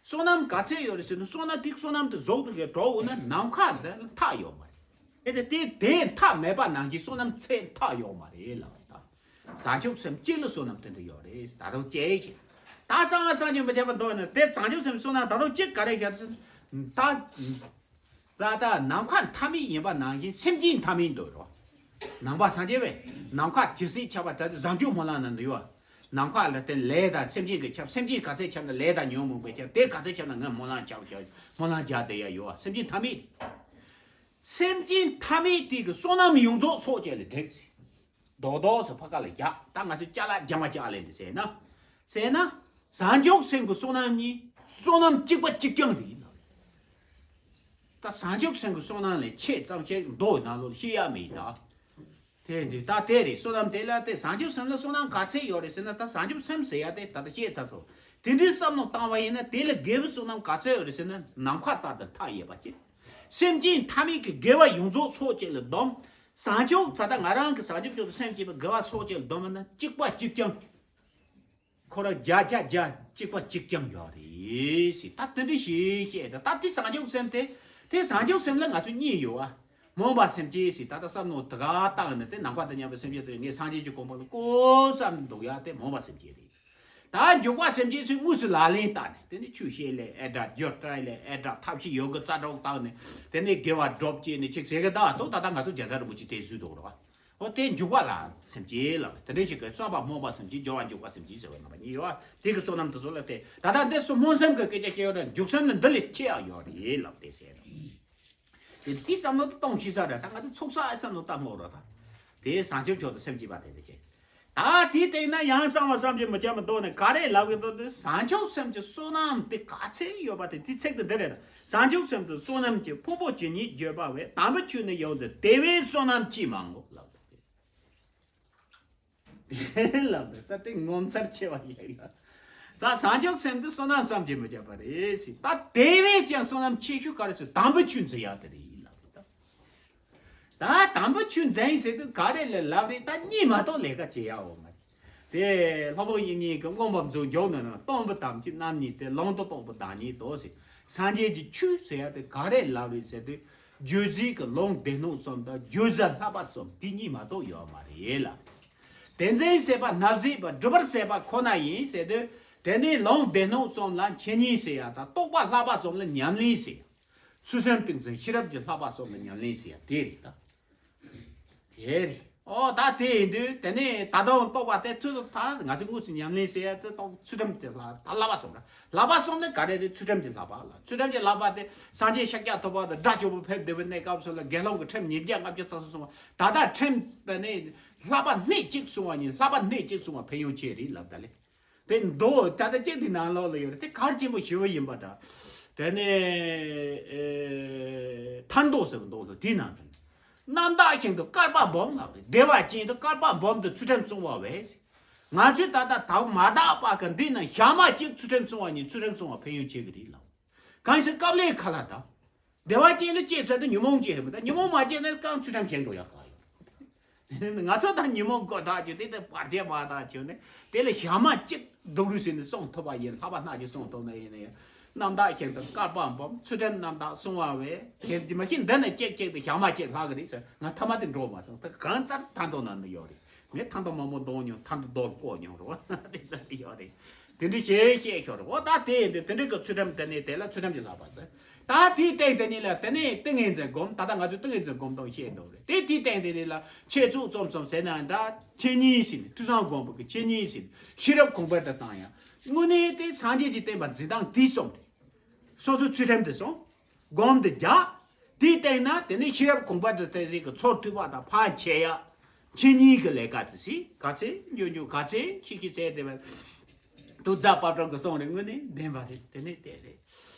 བསོད་ནམས་ག་ཚད་ཡོད་རེད་ཟེར་ན། བསོད་ནམས་དེ་བསོད་ནམས་དེ་རྫོགས་དུས་ཀྱི་གྲོགས་འོ་ན་ནམ་མཁའ་འདི་ལ་མཐའ་ཡོད་མ་རེད། དེ་དེ་དེ་མཐའ་མེད་པ་ནང་གི་བསོད་ནམས་ཚད་མཐའ་ཡོད་མ་རེད་ལབ་པ་དང་། བྱང་ཆུབ་སེམས་གཅིག་ལ་བསོད་ནམས་དེ་འདྲ་ཡོད་རེད། ད་རུང་སྐྱེ་ཞིང་ ད་གསང་བ་བསམ་གྱིས་མི་ཁྱབ་པ་འདོད་ན་དེ་བྱང་ཆུབ་སེམས་བསོད་ནམས་ད་དུང་གཅིག་ག་རེ་བྱ་ད། ད་ལྟ་ནམ་མཁའ་མཐའ་མེད་ཡིན་པ་ནང་བཞིན་སེམས་ཅན་མཐའ་མེད་འདོད་རོ། ནང་པ་སངས་རྒྱས་པས་ནམ་མཁའ་ཇི་སྲིད་ཁྱབ་པ་ད་དུ་བཟང་སྤྱོད་སྨོན་ལམ་ནང་དུ་ཡོད། ནམ་མཁའ་ལ་དེ་ལས་དང་སེམས་ཅན་གྱི་ཁྱབ། སེམས་ཅན་ག་ཚད་ཁྱབ་ན་ལས་དང་ཉོན་མོངས་པའི་ཁྱབ། དེ་ག་ཚད་ཁྱབ་ན་ངས་སྨོན་ལམ་རྒྱག་རྒྱག་སྨོན་ལམ་རྒྱག་བསྡད་ཡ་ཡོད། སེམས་ཅན་མཐའ་མེད། སེམས་ཅན་མཐའ་མེད་དེ་གི་བསོད་ནམས་ཡོངས་རྫོགས་ཚོགས་བཅས་ལ་བསྒྲིགས། རྡོག་རྡོག་སུ་ཕ་ཁ་ལ་རྒྱག་ད་ང་ཚོས་ཅ་ལག་རྒྱ་མ་ཅ་ལེན་འདི་ཟེར་ན། ཟེར་ན། བྱང་ཆུབ་སེམས་ཀྱི་བསོད་ནམས་གཉིས་བསོད་ནམས་གཅིག་པ་གཅིག་རྐྱང་རེད་ལ། ད་བྱང་ཆུབ་སེམས་ཀྱི་བསོད་ནམས་ལས་ཆེ་ཙམ་ཞིག་མདོ་ནང་ལོགས་བཤད་ཡ་མེད་ད། དེ་འདི་ད་དེ་རེད། བསོད་ནམས་དེ་ལ་དེ་བྱང་ཆུབ་སེམས་ལ་བསོད་ནམས་ག་ཚད་ཡོད་རེད་ཟེར་ན། ད་བྱང་ཆུབ་སེམས་ཟེར་ཡ་དེ་ད་ལྟ་བཤད་ཚར་སོང་། དེ་འདྲའི་བསམ་བློ་བཏང་བ་ཡིན་ན་དེ་ལས་དགེ་བའི་བསོད་ནམས་ག་ཚད་ཡོད་རེད་ཟེར་ན་ནམ་མཁའ་ལྟར་དུ་མཐའ་ཡས་པ་ཅན། སེམས་ཅན་མཐའ་མེད་ཀྱི་དགེ་བ་ཡོངས་རྫོགས་ཚོགས་བཅས་ལ་བསྡོམས། བྱང་ཆུབ་ད་ལྟ་ང་རང་གི་བྱང་ཆུབ་མཆོག་ཏུ་སེམས་བསྐྱེད་པའི་དགེ་བ་ཚོགས་བཅས་ལ་བསྡོམས་ན་གཅིག་པ་གཅིག་རྐྱང་། ཁོ་རང་བརྒྱ་ཆ་བརྒྱ་གཅིག་པ་གཅིག་རྐྱང་ཡོད་རེད་ཟེར། ད་དེ་འདྲ་ཞིག་བཤད། ད་ད་དེ་བྱང་ཆུབ་སེམས་དེ། དེ་བྱང་ཆུབ་སེམས་ལ་ང་ཚོ་གཉིས་ཡོད་ཨ། སྨོན་པ་སེམས་བསྐྱེད་ཟེར། ད་ལྟ་བསམ་མནོ་དེ་ག་བཏང་ནས་དེ་ནམ་མཁའ་དང་མཉམ་པའི་སེམས་ཅན་དེ་ངས་སངས་རྒྱས་ཀྱི་གོ་འཕང་ལ་བཀོད་བསམ་འདུག་ཡ། དེ་སྨོན་པ་སེམས་བསྐྱེད་རེད། ད་འཇུག་པ་སེམས་བསྐྱེད་ཚོས་དངོས་སུ་ལག་ལེན་བསྟར་ནས་དེ་ནི་ཆོས་བཤད་ལས་ཨེ་དྲག་རྒྱུ་སྤྲད་ལས་ཨེ་དྲག་ཐབས་ཤེས་ཡོད་གི་རྩ་གྲོགས་བཏང་ནས་དེ་ནས་དགེ་བ་སྒྲུབ་བྱས་ནས་ཅིག་ཟེར་གི་ད་འདུག་ད་ལྟ་ང་ཚོ་རྒྱལ་ཚ་རིན་པོ་ཆེ་དེ་བཟོས་འདུག་རོགས། འོ་དེ་འཇུག་པ་ལ་སེམས་བསྐྱེད་ལ་དེ་འདྲ་ཞིག་གི་བསམ་པ་སྨོན་པ་སེམས་བསྐྱེད། སྦྱོར་བ་འཇུག་པ་སེམས་བསྐྱེད་ཟེར་བ་རྣམ་པ་གཉིས་ཡོད། དེ་གི་བསོད་ནམས་དེ་ཚོ་ལ་དེ་ད་ལྟ་འདི་སུ་སྨོན་སེམས་ཀྱི་སྐད་ཆ་བཤད་ཡོད་ན་འཇུག་སེམས་ནི་འདི་ལས་ཆེ་ཡང་ཡོད་རེད་ལབ་དེ་ཟེར། དེ་དེ་བསམ་བློ་དེ་གཏོང་ཤེས་ས་རེད། ད་ང་ཚོ་ཚོགས་བསགས་བསམ་བློ་བཏང་ངོ་ར་ད། དེ་བྱང་ཆུབ་མཆོག་ཏུ་སེམས་བསྐྱེད་པ་དེ་དེ་བྱེད། ད་དེའི་སྟེང་ན་ཡང་གསང་བ་བསམ་གྱིས་མི་ཁྱབ་པ་འདུག་ནས་ག་རེ་ལབ་གི་འདུག་དེ་བྱང་ཆུབ་སེམས་ཀྱི་བསོད་ནམས་དེ་ག་ཚད་ཡོད་པ་དེ་དེ་ཚིག་དེ་འདི་རེད། བྱང་ཆུབ་སེམས་དེ་བསོད་ནམས་ཀྱི་ཕུང་པོ་ཇི་སྙེད་བརྗོད་པ་བས། དམ་པའི་ཆོས་ནི་ཡོངས་འཛིན་དེ་བས་བསོད་ནམས་ཅི་མང་ངོ་ལབ། ལབ་པས་ད་དེ་ངོ་མཚར་ཆེ་བ་ཡིན་ལ། ད་བྱང་ཆུབ་སེམས་དེ་བསོད་ནམས་བསམ་གྱིས་མི་ཁྱབ་པ་རེད་ཟེར། ད་དེ་བས་ཀྱང་བསོད་ནམས་ཆེ་ཤོས་ག་རེ་ཟེར། དམ་པའི་ཆོས་འཛིན་ཡག་དེ་རེད་ལབ་རེད་ད། ད་དམ་པའི་ཆོས་འཛིན་ཟེར་དུས་ག་རེ་ལ་ལབ་རེད། ད་གཉིད་མ་གཏོགས་ལས་ཀ་བྱེད་ཡག་འོ་མ་རེད། དེ་ལྷ་བུ་ཡིན་ཉིད་ཀྱི་མངོན་པར་མཛོད་མཇུག་ནས་ན། སྟོང་པའི་དམ་ཆོས་རྣམ་གཉིས་ཏེ། ལུང་དུ་རྟོགས་པའི་བདག་ཉིད་དོ་ཟེར། སངས་རྒྱས་ཀྱི་ཆོས་ཟེར་ཡག་དེ་ག་རེ་ལབ་རེད་ཟེར་དུས། རྒྱུད་ཟེར་གི་ལུང་སྡེ་སྣོད་གསུམ་དང་རྒྱུད་བཟའ་བསླབ་པ་གསུམ་དེ་གཉིས་མ་གཏོགས་ཡོད་མ་རེད་ལ། དེ་འཛིན་བྱེད་པ་བསླབ་བྱེད་པ་སྒྲུབ་པར་བྱེད་པ་ཁོ་ན་ཡིན་ཟེར་དུས། དེ་ནས་ལུང་སྡེ་སྣོད་གསུམ་ལ་འཆད་ཉན་ཟེར་ཡག་དང་རྟོགས་པ་བསླབ་པ་གསུམ་ལ་ཉམས་ལེན་ཟེར་ཡག་ཚུལ་ཁྲིམས་ཏིང་འཛིན་ཤེས་རབ་ཀྱི་བསླབ་པ་གསུམ་ལ་ཉམས་ལེན་ཟེར་ཡག་དེ་རེད་ད། དེ་རེད། ཨོ་ད་དེ་ཡིན་དུས་དེ་ནས་ད་དུང་རྟོགས་པ་དེ་ཚུལ་ད་ང་ཚོས་དངོས་སུ་ཉམས་ལེན་བྱེད་ཡག་དེ་རྟོགས་ཚུལ་ཁྲིམས་ཀྱི་བསླབ་ད་བསླབ་པ་གསུམ་རེད། བསླབ་པ་གསུམ་ནི་ག་རེ་རེད། ཚུལ་ཁྲིམས་ཀྱི་བསླབ་པ་ལ། ཚུལ་ཁྲིམས་ཀྱི་བསླབ་པ་དེ་སངས་རྒྱས་ཤཱཀྱ་ཐུབ་པ་དང་དགྲ་བཅོམ་པ་ཕེབས་བསྡད་པའི་གནས་སྐབས་སུ་ལ་དགེ་སློང་གི་ཁྲིམས་ཉིས་བརྒྱ་ལྔ་བཅུ་རྩ་གསུམ་གསུངས་པ། ད་ལྟ་ཁྲིམས་དེ་ནས་བསླབ་པ་སྣེ་གཅིག་གསུང་བ་ཡིན། བསླབ་པ་སྣེ་གཅིག་གསུང་བ་ཕན་ཡོན་ཆེ་རེད་ལབ་ད་ལེ། དེ་མདོ་ད་ལྟ་གཅིག་དེ་ནང་ལོགས་ལ་ཡོད་རེད། དེ་གལ་ཆེན་པོ་ཞེ་པོ་ཡིན་པ་འདྲ། དེ་ནས་ཨེ་ཐར་མདོ་ཟེར་བ་མདོ་ལ་དེའི་ནང་དུ་རྣམ་དག་ཞིང་དུ་བསྐལ་པ་འབུམ་ལབ་རེད། བདེ་བ་ཅན་དུ་བསྐལ་པ་འབུམ་དུ་ཚུལ་ཁྲིམས་བསྲུང་བ་བས། ང་ཚོས་ད་ལྟ་དག་མ་དག་པ་གི་འདི་ན་ཞག་མ་གཅིག་ཚུལ་ཁྲིམས་བསྲུང་བ་ཡིན། ཚུལ་ཁྲིམས་བསྲུང་བ་ཕན་ཡོན་ཆེ་གི་རེད་ལབ། གང་ཞིག་སྐབས་ལས་ཁ་ལ་ད། བདེ་བ་ཅན་ལ་སྐྱེས་ཚར་དུས་ཉོན་མོངས་སྐྱེ་ཧེ་མི་ད། ཉོན་མོངས་མ་སྐྱེས་ན་རྐང་ཚུལ་ཁྲིམས་ཞིག་འགྲོ་ཡག་ག་ཡོད། ང་ཚོ་ད་ཉོན་མོངས་ཀོ་ཐག་ཆོད་དེ་ད་བར་ཆད་མ་ཐག་ཆོད་ནས་དེ་ལ་ཞག་མ་གཅིག་སྡུག་རུས་ཟིན་ནས་སྲུང་ཐུབ་པ་ཡིན། ལྷག་པ་སྣ་གཅིག་སྲུང་ཐུབ་ན་ཡིན་ན་ཡང་རྣམ་དག་ཞིང་དུ་བསྐལ་པ་འབུམ། ཚུལ་ཁྲིམས་རྣམ་དག་བསྲུང་བ་བས། དེ་འདི་མ་གཞི་འདི་ནས་གཅིག་གཅིག་ཏུ་ཞག་མ་གཅིག་ལྷག་གི་རེད་ཟེར། ང་ཐ་མ་དེ་འགྲོ་མ་སོང་། ད་གང་ལྟར་ཐར་མདོ་ནང་ན་ཡོད་རེད། ངས་ཐར་མདོ་མང་པོ་འདོན་མྱོང་། ཐར་མདོ་རྡོ་བརྐོས་མྱོང་རོ། དེ་འདྲ་ཡོད་རེད། དེ་འདྲ་བྱས་བཤད་ཤོར་རོ། ད་དེ་ཡིན་དུས་དེ་འདྲ་གི་ཚུལ་ཁྲིམས་དེ་ནས་དེ་ལ་ཚུལ་ཁྲིམས་ཀྱི་བསླབ་པ་ཟེར། ད་དེའི་སྟེང་དེ་ནས་ལ་དེ་ནས་ཏིང་ངེ་འཛིན་སྒོམ། ད་ལྟ་ང་ཚོས་ཏིང་ངེ་འཛིན་སྒོམ་སྟངས་བཤད་འདུག་རེད། དེ་དེའི་སྟེང་དེ་ནས་ལ་འཆད་རྩོད་རྩོམ་གསུམ་ཟེར་ན་འདྲ། འཆད་ཉན་ཟེར་ནས་ཐོས་བསམ་སྒོམ་པ་གི་འཆད་ཉན་ཟེར་ནས་ཤེས་རབ་གོང་འཕེལ་དུ་བཏང་ཡ། དངོས་གནས་དེ་སངས་རྒྱས་ཀྱི་བསྟན་པ་འཛིན་སྟངས་དེ་གསུམ་རེད། སོ་སོའི་ཚུལ་ཁྲིམས་དེ་སོང་། སྒོམ་དེ་རྒྱག་དེའི་སྟེང་ན་དེ་ནས་ཤེས་རབ་གོང་འཕེལ་དུ་ཐལ་ཟིག་གི་ཚོར་ཐུབ་པ་དང་ཕར་ཆེ་ཡ། འཆད་ཉན་གྱི་ལས་ཀ་དེ་ཟིག་ག་ཚད་འཇོན་འཇོན་ག་ཚད་ཤེས་ཤེས་ཚད་དེ་བས། དུ་རྫ་དཔལ་སྤྲུལ་གྱི་གསུང་རེ་དངོས་གནས་བདེན་པ་རེད། དེ་ནས་དེ་རེད།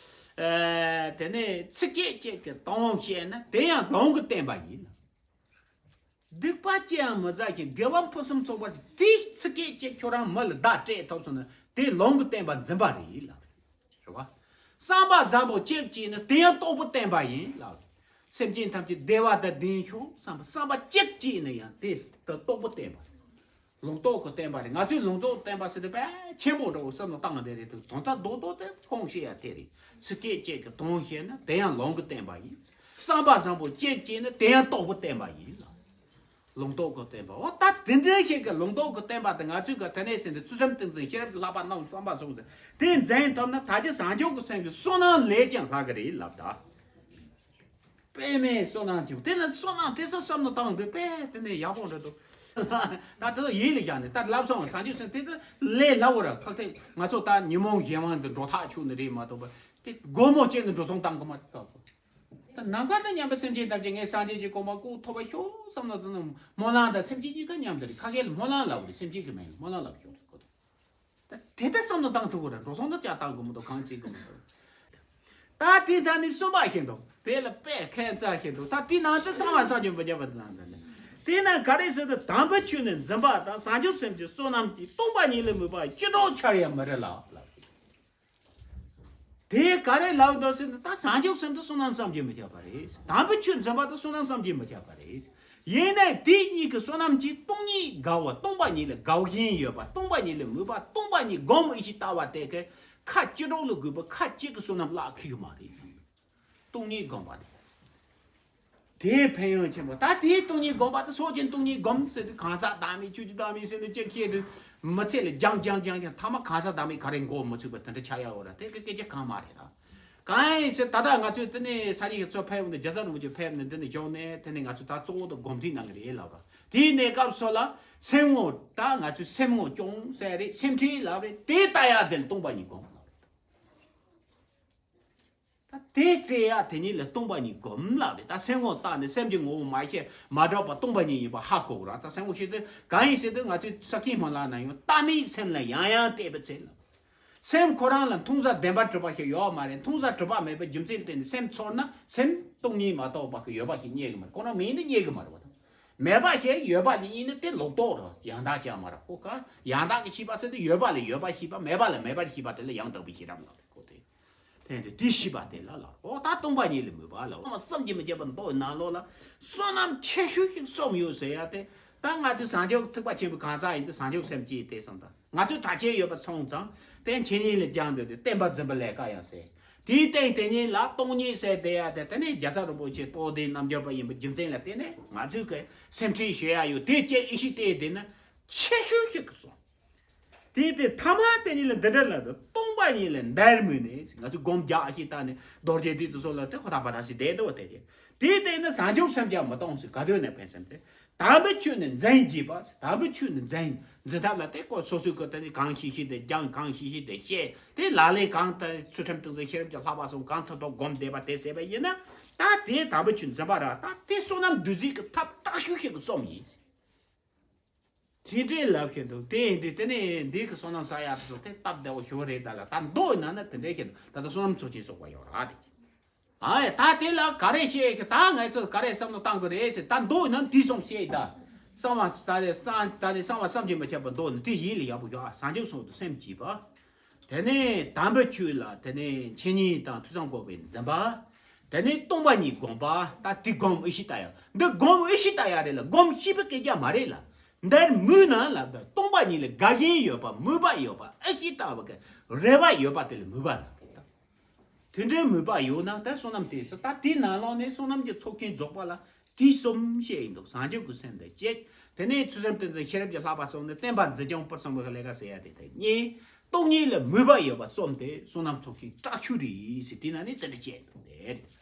ཨ་དེ་ནས་ཚིགས་བཅད་གཅིག་གི་དོན་བཤད་ན་དེ་ཡང་ལུང་གིས་བསྟན་པ་ཡིན་ལ། སྡིག་པ་ཅི་ཡང་མི་བྱ་ཞིང་། དགེ་བ་ཕུན་སུམ་ཚོགས་པར་བྱ། དེ་ཚིགས་བཅད་གཅིག་ཁྱོད་རང་མི་ལ་བརྡ་སྤྲད་ཐུབ་སོང་ན་དེ་ལུང་གིས་བསྟན་པ་འཛིན་པ་རེད་ལབ་རེད། རེད་བ། བསམ་པ་བཟང་པོ་གཅིག་སྐྱེས་ན་དེ་ཡང་རྟོགས་པ་བསྟན་པ་ཡིན་ལབ་རེད། སེམས་ཅན་ཐམས་ཅད་བདེ་བ་དང་ལྡན་ཤོག་བསམ་པ་བསམ་པ་གཅིག་སྐྱེས་ན་ཡང་དེ་ལྟར་རྟོགས་པ་བསྟན་པ་རེད། ལུང་རྟོགས་ཀྱི་བསྟན་པ་རེད། ང་ཚོས་ལུང་རྟོགས་བསྟན་པ་ཟེར་དུས་དཔེ་ཆེན་པོ་འདྲ་བོ་བསམ་བློ་བཏང་བསྡད་རེད་འདུག་དོན་དག་རྡོག་རྡོག་དེ་ཁུངས་བཤད་ཡ་དེ་རེད། ཚིགས་བཅད་གཅིག་གི་དོན་བཤད་ན་དེ་ཡང་ལུང་གིས་བསྟན་པ་ཡིན། བསམ་པ་བཟང་པོ་གཅིག་སྐྱེས་ན་དེ་ཡང་རྟོགས་པ་བསྟན་པ་ཡིན་ལ། ལུང་རྟོགས་ཀྱི་བསྟན་པ། འོ་ད་དེ་འདྲའི་ཞིག་གི་ལུང་རྟོགས་ཀྱི་བསྟན་པ་དེ་ང་ཚོས་གི་དེ་ནས་ཟིན་ཏེ་ཚུལ་ཁྲིམས་ཏིང་འཛིན་ཤེས་རབ་ཀྱི་བསླབ་པ་རྣམས་བསམ་པ་སོང་ཟིན་དེ་འཛིན་ཐུབ་ན་ད་ཆ་བཟང་སྤྱོད་ཀྱི་སེམས་ཀྱི་བསོད་ནམས་ལས་ཀྱང་ལྷག་གི་རེད་ལབ་ད། དཔེ་མེད་བསོད་ནམས་ཀྱི་དེ་ནི་བསོད་ནམས་དེ་ཚོ་བསམ་བློ་བཏང་དུས་དཔེ་དེ་ནས་ཡག་པོ་འདྲ་འདུག་ད་དེ་ཚོ་ཡིད་ལ་བཞག་ནས་ད་ལབ་སོང་བཟང་སྤྱོད་སེམས་དེ་དེ་ལས་སླ་བོ་ར་ཁག་དེ་ང་ཚོ་ད་ཉིན་མོ་གཞན་དབང་དུ་འགྲོ་ཐག་ཆོད་ནི་རེད་མ་གཏོགས་པ་དེ་སྒོར་མོ་བཅད་ནས་འགྲོ་སོང་བཏང་གི་མ་རེད་ཁག་ད་ནམ་མཁའ་དང་མཉམ་པའི་སེམས་ཅན་ཐམས་ཅད་ངས་སངས་རྒྱས་ཀྱི་གོ་འཕང་ཀུན་ཐོབ་པར་ཤོག་བསམ་ན་དེ་ནི་སྨོན་ལམ་དང་སེམས་ཅན་གཉིས་ཀ་མཉམ་དུ་རེད། ཁ་སྐད་ལ་སྨོན་ལམ་ལབ་རེད། སེམས་ཅན་གྱི་མིང་ལ་སྨོན་ལམ་ལབ་ཤོག་རེད་ཁོ་ཐག་ད་དེ་ལྟར་བསམ་བློ་བཏང་ཐུབ་པ་རེད། འགྲོ་སོང་ད་ཅག་བཏང་དགོས་མི་འདུག་གང་བྱེད་དགོས་མི་འདུག་ད་དེ་ཚ་ནི་གསུམ་པ་ཤེས་འདུག་དེ་ལ་དཔེ་ཁས་ཚ་ཤེས་འདུག་ད་དེ་ནང་དུ་གསང་བ་བསམ་གྱིས་མི་ཁྱབ་པ་དེ་ནང་དུ་ནི་དེ་ན་ག་རེ་ཟེར་དུ་དམ་པའི་ཆོས་ནི་འཛིན་པ་དང་བཟང་སྤྱོད་སེམས་ཀྱི་བསོད་ནམས་ཀྱིས་སྟོང་པ་ཉིད་ལས་མོས་པ་ཅི་འདྲ་འཆར་ཡང་མི་རེད་ལ་ལ། དེ་ག་རེ་ལབ་འདུག་ཟེར་ན་ད་བཟང་སྤྱོད་སེམས་དེ་བསོད་ནམས་བསམ་གྱིས་མི་ཁྱབ་པ་རེད། དམ་པའི་ཆོས་འཛིན་པ་དེ་བསོད་ནམས་བསམ་གྱིས་མི་ཁྱབ་པ་རེད། ཡིན་ནའི་དེ་གཉིས་ཀྱི་བསོད་ནམས་ཀྱིས་སྟོང་ཉིད་དགའ་བ་སྟོང་པ་ཉིད་ལ་དགའ་བཞིན་ཡོད་པ་སྟོང་པ་ཉིད་ལ་མོས་པ་སྟོང་པ་ཉིད་སྒོམ་ཨི་ཤི་ལྟ་བ་དེ་གའི་ཁ་ཅི་གྲོགས་ལ་དགོས་པ་ཁ་ཅིག་གི་བསོད་ནམས་བརླག་ཁི་གི་མ་རེད། སྟོང་ཉིད་སྒོམ་པ་དེ། དེའི་ཕན་ཡོན་ཆེན་པོ་ད་དེའི་སྟོང་ཉིད་སྒོམ་པ་དེ་སོགས་ཀྱི་སྟོང་ཉིད་སྒོམ་ཟེར་དུས་གང་ཟག་བདག་མེད་ཆོས་ཀྱི་བདག་མེད་ཟེར་ནས་ཅི་ཁྱེད་དུས་མི་ཚེ་ལ་སྦྱང་སྦྱང་སྦྱང་སྦྱང་ཐ་མ་གང་ཟག་བདག་མེད་ག་རེ་འགོག་མི་ཚུགས་པ་དེ་འདྲ་ཆགས་ཡ་འོ་ར་དེ་གི་སྐད་ཆ་གང་མ་རེད་ད། གང་ཡིན་ཟེར་ད་ལྟ་ང་ཚོས་དེ་ནས་ས་ཡི་གི་གཙོ་ཕེབས་ནས་རྒྱ་ཚ་རིན་པོ་ཆེ་ཕེབས་ནས་འདི་ནས་བྱུང་ནས་དེ་ནས་ང་ཚོས་ད་གཙོ་བོ་དུ་སྒོམ་ཐིག་གནང་གི་རེད་ལབ་ར། དེའི་གནས་སྐབས་སོགས་ལ་སེམས་ངོ་ད་ང་ཚོས་སེམས་ངོ་སྐྱོང་ཟེར་རེད། སེམས་ཁྲིད་ལབ་རེད། དེ་ལྟ་ཡ་དེ་ལ་སྟོང་པ་ཉིད་སྒོམ་ལབ་རེད། ད་དེ་བཙལ་ཡ་དེ་ཉིད་ལ་སྟོང་པ་ཉིད་སྒོམ་ལབ་རེད། ད་སེམས་ངོ་བལྟས་ནས་སེམས་ཀྱི་ངོ་བོ་མ་ཤེས་མ་གྲུབ་པ་སྟོང་པ་ཉིད་ཡིན་པ་ཧ་གོ་དགོས་ར། ད་སེམས་ངོ་ཤེས་དུས་གང་ཡིན་ཟེར་དུས་ང་ཚོས་ས་ཀྱི་སྨོན་ལམ་ན་ཡང་བལྟ་མེད་སེམས་ལ་ཡང་ཡང་བལྟས་པའི་ཚེ་ལ། སེམས་ཁོ་རང་ལ་མཐོང་ས་བདེན་པ་གྲུབ་པ་ཞིག་ཡོད་མ་རེད། མཐོང་ས་གྲུབ་པ་མེད་པའི་རྒྱུ་མཚན་བརྟེན་ནས་སེམས་ཚོར་ན་སེམས་སྟོང་ཉིད་མ་གཏོགས་པ་ཞིག་ཡོད་པ་ཞིག་རྙེད་གི་མ་རེད། ཁོ་རང་མེད་ན་རྙེད་གི་མ་རེད་བ། ད་མེད་པ་ཞིག་ཡོད་པ་ལ་ཡིན་ན་དེ་ལོག་རྟོག་རེད། ཡང་དག་ཅང་མ་རེད། ཁོ་ག་ཡང་དག་གི་ཤེས་པ་ཟེར་དུས་ཡོད་པ་ལ་ཡོད་པར་ཤེས་པ། མེད་པ་ལ་མེད་པར་ཤེས་པ་དེ་ལ་ཡང་དག་པའི་ཤེས་རབ་ལབ་རེད། ཁོ་དེ། དེ་འདི་དེ་ཤེས་པ་དེ་ལ་ལ་འོ་ད་སྟོང་པ་ཉིད་ལ་མོས་པ་ལ་འོ་བསམ་གྱིས་མི་ཁྱབ་པ་མདོ་ནང་ལོགས་ལ་བསོད་ནམས་ཆེ་ཤོས་ཤིག་བསམ་ཡོད་ཟེར་ཡ་དེ། ད་ང་ཚོས་བཟང་སྤྱོད་ཐེག་པ་ཆེན་པོའི་གང་ཟག་ཡིན་དུས་བཟང་སྤྱོད་སེམས་བསྐྱེད་དེ་སོང་ད་ང་ཚོས་གྲྭ་ཆས་ཡོད་པ་སོང་ཙང་དེ་འཆད་ཉན་ལ་སྦྱངས་འདོད་དེ་བསྟན་པ་འཛིན་པ་ལས་ཀ་ཡང་ཟེར། དེའི་སྟེང་དེ་ཉིད་ལ་སྟོང་ཉིད་ཟེར་བསྡད་ཡ་དེ་དེ་ནས་རྒྱལ་ཚབ་རིན་པོ་ཆེ་རྟོགས་ལྡན་རྣལ་འབྱོར་པ་ཡིན་པའི་རྒྱུ་མཚན་ལ་བརྟེན་ནས་ང་ཚོས་གི་སེམས་ཁྲལ་བྱེད་ཡ་ཡོད་དེ་ཅེས་ཨི་ཤི་སྟེ་དེ་ནི་ཆེ་ཤོས་ཤིག་གི་སོང་། དེ་དེ་ཐ་མ་དེ་ཉིད་ལ་འདི་འདྲ་ལ་དུ་སྟོང་པ་ཉིད་ལ་འདར་མོས་ནས་ང་ཚོས་སྒོམ་རྒྱག་ཤེས་ད་ནས་རྡོ་རྗེ་བདུད་དུ་སོགས་ལ་དེ་ཁོ་ཐག་པ་ཐག་ཞིག་བསྡད་འདུག་དེ་རེད། དེ་དེ་ནི་བཟང་སྤྱོད་སེམས་ཀྱང་མི་གཏོང་ཟེར་ག་དོན་ནས་ཕན་སེམས་དེ་དམ་པའི་ཆོས་ནི་འཛིན་བགྱིས་པ། དམ་པའི་ཆོས་ནི་འཛིན་འཛིན་ཐབས་ལ་དེ་ཀོ་སོ་སོའི་ཀོ་དེ་ནི་གང་ཤེས་ཤེས་དེ་སྦྱང་། གང་ཤེས་ཤེས་དེ་ཤེས། དེ་ལག་ལེན་གང་ལྟར་ཚུལ་ཁྲིམས་ཏིང་འཛིན་ཤེས་རབ་ཀྱི་བསླབ་པ་སོགས་གང་ཐུབ་ཐུབ་སྒོམ་བསྡད་པ་དེ་ཟེར་བ་ཡིན་ན་ད་དེ་དམ་པའི་ཆོས་འཛིན་པ་ར་ད་དེ་བསོད་ནམས་བདུད་རྩི་གི་ཐབས་དྲག་ཤོས་ཤིག་གི་རྩོམ་ཡིན། དེ་འདྲའི་ལབ་བཞིན་འདུག་དེ་ཡིན་དུས་དེ་ནས་འདི་གི་བསོད་ནམས་བསགས་ཡག་དེ་ཚོ་དེ་སྟབས་བདེ་བོ་ཞུ་བ་རེད། ད་ལ་ད་མདོ་ཡི་ནང་ན་དེ་འདྲའི་བཞིན་ད་ལྟ་བསོད་ནམས་ཚོགས་ཆེན་སོགས་པ་ཡོད་ར་དེ། ཨ་ཡ་ད་དེ་ལ་ག་རེ་བཤད་ཀྱི་ད་ང་ཚོ་ག་རེ་བསམ་བློ་བཏང་དགོས་རེད་ཟེར། ད་མདོ་ཡི་ནང་དེ་གསུམ་བཤད་ད། གསང་བ་ད་ལས་གསང་ད་ལས་གསང་བ་བསམ་གྱིས་མི་ཁྱབ་པ་མདོ་ནི་དེ་ཡིད་ལ་ཡག་པོ་ཡོད། ཨ་བཟང་སྤྱོད་སོགས་དུ་སེམས་བསྐྱེད་པ། དེ་ནས་དམ་པའི་ཆོས་ལ་དེ་ནས་འཆད་ཉན་དང་ཐོས་བསམ་དགོས་པའི་འཛིན་པ། དེ་ནས་སྟོང་པ་ཉིད་སྒོམ་པ། ད་དེ་སྒོམ་ཨི་ཤི་ལྟ་ཡ། འདི་སྒོམ་ཨི་ཤི་ལྟ་ཡ་རེད་ལ་སྒོམ་ཤེས་པའི་སྐད་ཆ་མ་རེད་ལ། འདིར་མོས་ན་ལབ་ད་སྟོང་པ་ཉིད་ལ་དགའ་ཞེན་ཡོད་པ་མོས་པ་ཡོད་པ་ཨི་ཤི་ལྟ་བ་གི་རེ་བ་ཡོད་པ་དེ་ལ་མོས་པ་ལབ་རེད་ད། དེ་འདྲའི་མོས་པ་ཡོད་ན་ད་བསོད་ནམས་དེ་སོ་ད་དེའི་ནང་ལོགས་ནས་བསོད་ནམས་ཀྱི་ཚོགས་ཆེན་རྫོགས་པ་ལ། དེ་གསུམ་བཤད་ཡིན་འདུག་བཟང་སྤྱོད་ཀྱི་སེམས་དེ་གཅིག་དེ་ནས་ཚུལ་ཁྲིམས་ཏིང་འཛིན་ཤེས་རབ་ཀྱི་བསླབ་པ་སོགས་ནི་བསྟན་པ་འཛིན་སྐྱོང་སྤེལ་གསུམ་གྱི་ལས་ཀ་ཟེར་ཡ་དེ་དེ་གཉིས། སྟོང་ཉིད་ལ་མོས་པ་ཡོད་པ་གསུམ་དེ་བསོད་ནམས་ཚོགས་ཆེན་དྲག་ཤོས་རེད་ཟེར། དེ་ན་ནི་དེ་འདྲ་བཤད་འདུག་དེ་རེད།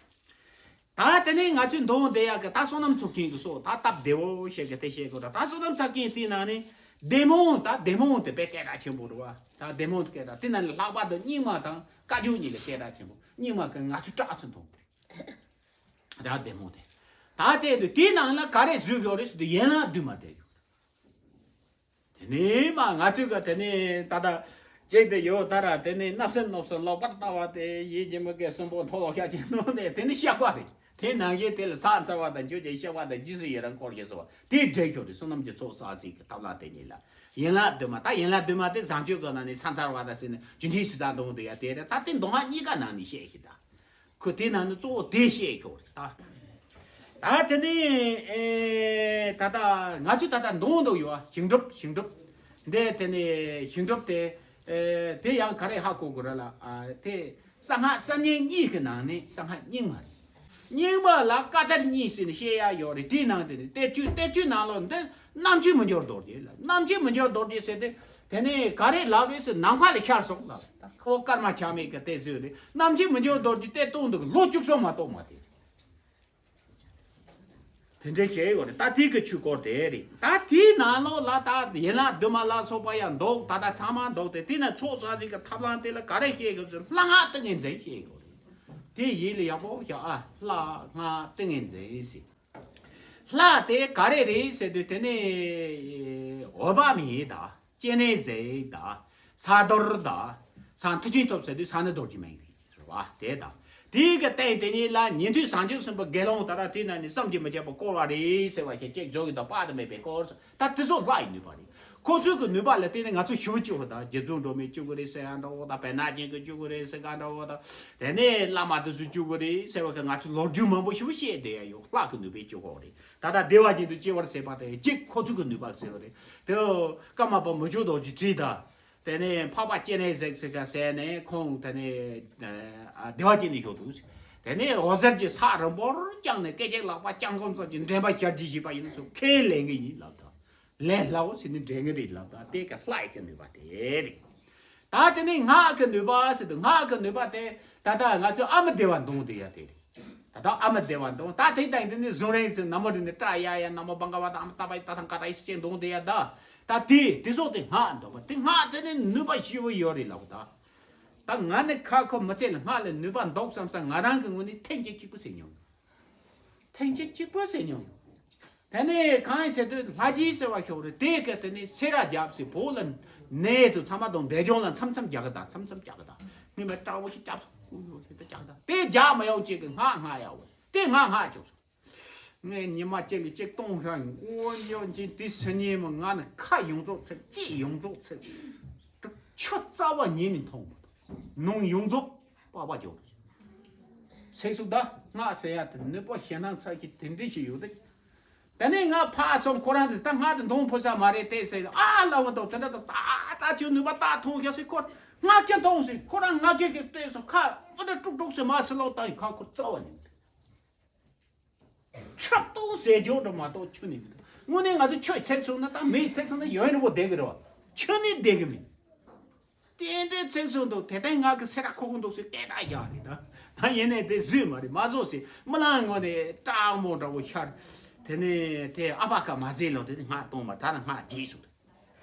ད་དེ་ནས་ང་ཚོས་འདོན་བསྡད་ཡག་གི་ད་བསོད་ནམས་ཚོགས་ཆེན་གྱི་སོགས་ད་སྟབས་བདེ་བོ་ཞིག་གི་དེ་བཤད་དགོས། ད་ད་བསོད་ནམས་ཚོགས་ཆེན་དེ་ན་ནི་བདེ་སྨོན། ད་བདེ་སྨོན་དེ་དཔེ་སྐད་གྲགས་ཆེན་པོ་རེད་བ། ད་བདེ་སྨོན་དེ་སྐད་གྲགས་དེ་ན་ནི་ལྷག་པར་དུ་རྙིང་མ་དང་བཀའ་བརྒྱུད་གཉིས་ལ་སྐད་གྲགས་ཆེན་པོ། རྙིང་མ་གི་ང་ཚོས་དྲག་ཚུལ་མཐོང་། ར་བདེ་མོ་དེ། ད་དེ་དུས་དེའི་ནང་ལ་ག་རེ་བཟོས་ཡོད་རེད་ཟེར་དུས་ཡན་ལག་བདུན་མ་བསྡད་ཡོད། དེ་ནས་མ་ང་ཚོས་ག་དེ་ནས་ད་ལྟ་ཅིག་དེ་ཡོད་ད་ར། དེ་ནས་བརྣབ་སེམས་གནོད་སེམས་ལོག་པར་ལྟ་བ་དེ་ཡིད་ཀྱི་མི་དགེ་གསུམ་པོ་མཐོལ་ལོ་བཤགས་ཅིང་གནོན་ནས་དེ་ནི་བཤགས་པ་རེད། དེ་ནང་བཞིན་དེ་ལ་ཟག་འཚལ་བ་དང་འགྱོད་ཅིང་བཤགས་པ་དང་རྗེས་སུ་ཡི་རང་འཁོར་ཞེས་སོ། དེ་འགྲེལ་ཤོག་རེད། བསོད་ནམས་ཀྱི་ཚོགས་བསགས་ཚིག་གི་ཐབས་ལམ་དེ་ཉིད་ལ་ཡན་ལག་བདུན་མ། ད་ཡན་ལག་བདུན་མ་དེ་བཟང་སྤྱོད་ཀྱི་ནང་ནས་ཟག་འཚལ་བ་དང་ཟེར་ནས་རྒྱུ་འབྲས་ཞེ་སྡང་འདོང་དུ་ཡ་དེ་རེད། ད་དེ་མདོ་སྔགས་གཉིས་ཀ་ནང་ནས་བཤད་ཤིག་ད། ཁོ་དེ་ནང་ནས་གཙོ་བོ་དེ་བཤད་ཤོག་རེད་ད། ད་དེ་ནས་ཨེ་ད་ལྟ་ང་ཚོས་ད་ལྟ་འདོན་འདོག་ཡོད་ཨ། ཞིང་སྒྲུབ་ཞིང་སྒྲུབ། འདི་དེ་ནས་ཞིང་སྒྲུབ་དེ་ཨེ་དེ་ཡང་ག་རེ་ཧ་གོ་དགོས་རེད་ལ། ཨ་དེ་གསང་སྔགས་གསར་རྙིང་གཉིས་ཀྱི་ནང་ནས་གསང་སྔགས་རྙིང་མ་རེད། རྙིང་མ་ལ་བཀའ་གཏེར་གཉིས་ཟེར་ནས་བཤད་ཡ་ཡོད་རེད། དེའི་ནང་དེ་ནས་གཏེར་ཆོས། གཏེར་ཆོས་ནང་ལོགས་འདི་རྣམ་དཔྱོད་མི་འགྱུར་རྡོ་རྗེ་ལ། རྣམ་དཔྱོད་མི་འགྱུར་རྡོ་རྗེ་ཟེར་དེ། དེ་ནས་ག་རེ་ལབ་རེད་ཟེར། ནམ་མཁའ་ལས་ཤར་སོང་ལབ། ད་ཁོ་ཀརྨ་ཆགས་མེད་ཀྱི་གཏེར་ཟེར་རེད། རྣམ་དཔྱོད་མི་འགྱུར་རྡོ་རྗེ་གཏེར་གཏོང་འདུག་ལོ་བཅུ་གསུམ་མ་གཏོགས་མ་དེ། དེ་འདྲའི་བཤད་ཡོད་རེད། ད་དེ་གི་ཆོས་སྐོར་དེ་རེད། ད་དེའི་ནང་ལོགས་ལ་ད་ཡན་ལག་བདུན་མ་ལ་སོགས་པ་ཡང་འདུག་ད་ལྟ་ཚང་མ་འདུག་སྟེ། དེ་ན་ཚོགས་བསགས་ཟིག་གི་ཐབས་ལམ་དེ་ལ་ག་རེ་བཤད་དགོས་ཟེར། ལྷ་སྔགས་ཏིང་ངེ་འཛིན་བཤད་དགོས་རེད། དེ་ཡིད་ལ་ཡག་པོ་བཞག་ཨ། ལྷ་སྔགས་ཏིང་ངེ་འཛིན་ཟེར། ལྷ་དེ་ག་རེ་རེད་ཟེར་དུས། དེ་ནས་འོད་དཔག་མེད་དང་། སྤྱན་རས་གཟིགས་དང་། ས་རྡོར་དང་། ས་མཐུ་ཆེན་སྟོབས་ཟེར་དུས་ས་ནི་རྡོ་རྗེ་མིང་རེད། རེད་བ། དེ་དང་། དེའི་གི་སྟེང་དེ་ཉིད་ལ་ཉན་ཐོས་བྱང་ཆུབ་སེམས་དཔའ་དགེ་སློང་དག་ལ་དེ་ན་ནི་བསམ་གྱིས་མི་ཁྱབ་པ་བསྐོར་བ་རེད་ཟེར་བ་ཞིག་ཅིག་བརྗོད་ཀྱི་འདུག་དཔག་ཏུ་མེད་པའི་སྐོར། ད་དེ་ཚོ་ལྷ་ཡི་ནུས་པ་རེད། ཁོ་ཚོའི་གི་ནུས་པ་ལ་བརྟེན་ནས་ང་ཚོ་ཞི་བ་སྐྱོབ་པ་དང་། རྗེ་བཙུན་སྒྲོལ་མས་སྐྱོབ་ཀྱི་རེད་ཟེར་ག་འདྲ་བོ་དང་། བེར་ནག་ཅན་གྱིས་སྐྱོབ་ཀྱི་རེད་ཟེར་ག་འདྲ་བོ་དང་། དེ་ནས་བླ་མ་དེ་ཚོས་སྐྱོབ་ཀྱི་རེད་ཟེར་བ་གི་ང་ཚོས་ལོ་རྒྱུས་མང་པོ་ཞིག་བཤད་བསྡད་ཡ་ཡོད། ལྷ་གི་ནུས་པས་སྐྱོབ་ཀྱི་རེད། ད་ལྟ་བདེ་བ་ཅན་དུ་སྐྱེ་བར་བྱེད་པ་དེ་གཅིག་ཁོ་ཚོ་གི་ནུས་པ་ཟེར་བ་རེད། དེ་ཀརྨ་པ་མི་བསྐྱོད་རྡོ་རྗེ་བྲིས་དང་། དེ་ནས་འཕགས་པ་སྤྱན་རས་གཟིགས་ཟེར་ག་ཟེར་ནས་ཁོང་དེ་ནས་ཨ་བདེ་བ་ཅན་ནས་བཞུགས་འདུག་དེ་ནས་འོད་ཟེར་གྱི་ས་རིང་པོར་བརྐྱངས་ནས་སྐད་ཅིག་ལག་པ་བརྐྱང་བསྐུམ་ཙམ་གྱིས་འདྲེན་པ་ཞལ་གྱིས་བཞེས་པ་ཡིན་ན་ཚུར་ཁས་ལེན་གྱི་ཡིན་ལབ་དང་། ལས་སླ་བོ་ཟེར་ནས་འདྲེན་གྱི་རེད་ལབ་དང་། དེ་ག་ལྷ་ཡི་གི་ནུས་པ་དེ་རེད། ད་དེ་ནས་སྔགས་ཀྱི་ནུས་པ་ཟེར་དུས། སྔགས་ཀྱི་ནུས་པ་དེ་ད་ལྟ་ང་ཚོས་ཨ་མི་བདེ་བ་འདོན་བསྡད་ཡ་དེ་རེད། ད་ལྟ་ཨ་མི་བདེ་བ་འདོན། ད་དེ་དང་དེ་ནས་བཟུང་རན་ཟེར། ན་མོ་རེ་ནས་ཏྲ་ཡ་ཡ། ན་མོ་བྷ་ག་ཝ་ཏ། ཨ་མི་ཏ་པ་ཡི་ཏ་ཐང་ཀ་ཏ་ཡི་སི་ཅན་འདོན་བསྡད་ཡ་ད། ད་དེ་དེ་སོགས་དེ་སྔགས་འདོན་པ་དེ། སྔགས་དེ་ནི་ནུས་པ་ཞེ་པོ་ཡོད་རེད་ལབ་ད། ད་ང་ནི་ཁ་ཁོ་མི་ཚེ་ལ་སྔགས་ལ་ནུས་པ་འདུག་བསམ་ས་ང་རང་གི་ངོས་ནས་ཐེངས་གཅིག་གཅིག་པུ་ཟེར་མྱོང་། ཐེངས་གཅིག་གཅིག་པུ་ཟེར་མྱོང་། དེ་ནས་གང་ཡིན་ཟེར་དུས། ལྷ་རྗེ་ཟེར་བ་ཤོག་རེད། དེ་ག་དེ་ནས་སེ་ར་རྒྱབ་ཟེར། བོད་ལ་གནས་དུ་ཚང་མ་དང་འབྲས་ལྗོངས་ལ་མཚམས་མཚམས་རྒྱག་གི་ད། མཚམས་མཚམས་རྒྱག་གི་ད། སྔོན་མ་སྤྲང་བོ་ཞིག་རྒྱབ་སོང་། ཨུ་ཡོ་ཟེར་ད་རྒྱག་གི་ད། དེ་རྒྱག་མ་ཡོང་ཅིག་གི་སྔགས་སྔགས་ཡ་བོ། དེ་སྔགས་སྔགས་བྱུང་སོང་། ངས་ཉི་མ་གཅིག་ལ་གཅིག་གཏོང་ཤག་འོ་ཡོ་ཅིག་དེ་སི་ཉིན་མོ་ང་ནི་ཁ་ཡོངས་རྫོགས་ཚིག་ལྕེ་ཡོངས་རྫོགས་ཚིག་ཆུ་རྩ་བ་ཉིད་ནས་འཐུང་མི་ཐུབ། ནང་ཡོངས་རྫོགས་པགས་པ་རྒྱོབ་འགྲོ། ཚིག་གསུག་ད། སྔགས་ཟེར་ཡ་དེ་ནུས་པ་ཞེད་སྣང་ཚ་གི་དེ་འདྲ་ཞིག་ཡོད་དེ། དེ་ནས་ང་ཕར་སོང་། ཁོ་རང་དེ་ད་སྔགས་དེ་འཐུང་ཕོད་ས་མ་རེད་དེ་ཟེར། ཨ་ལ་འོ་འདུག་དེ་འདྲ་འདུག་ད་ད་ཁྱོད་ནུས་པ་ད་འཐུང་ཤག་ཟེར། ཁོ་སྔགས་ཀྱང་འཐུང་ཟེར། ཁོ་རང་སྔགས་ཀྱི་གི་སྤྲད་སོང་། ཁ་འོ་འདྲ་དཀྲུག་དཀྲུག་ཟེར་མ་ཟེར་ལོག་ད་ཡིན་ཁ་ཁོ་རྩ་བ་ཉིད། ཆག་ཏོ་ཟས་སྦྱོར་འགྲོ་མ་གཏོགས་ཆུ་ནི་མི་འདུག་དངོས་གནས་ང་ཚོ་ཆུ་ཚིག་སོང་ན་ད་མེ་ཚིག་སོང་ན་ཡོན་རི་བོ་བསྡད་གི་རེད་བ། ཆུ་ནི་བསྡད་གི་མིན། དེ་འདྲའི་ཚིག་སོང་འདུག་དེ་ལྟར་ང་གི་སེ་ར་ཁོ་ཁོ་འདུག་ཟེར་སྐད་གྲགས་རྒྱག་རེད་ད། ད་ཡིན་ནའི་དེ་བཟོས་མ་རེད། མ་བཟོ་ཟེར། མི་ལང་ངོ་ནས་སྐྲག་མོ་འདྲ་བོ་ཤར། དེ་ནས་དེ་ཨ་ཕ་ཀ་མ་ཟེར་ལོ། དེ་ནས་སྔགས་གཏོང་མ་ད་ན་སྔགས་རྗེས་སུ།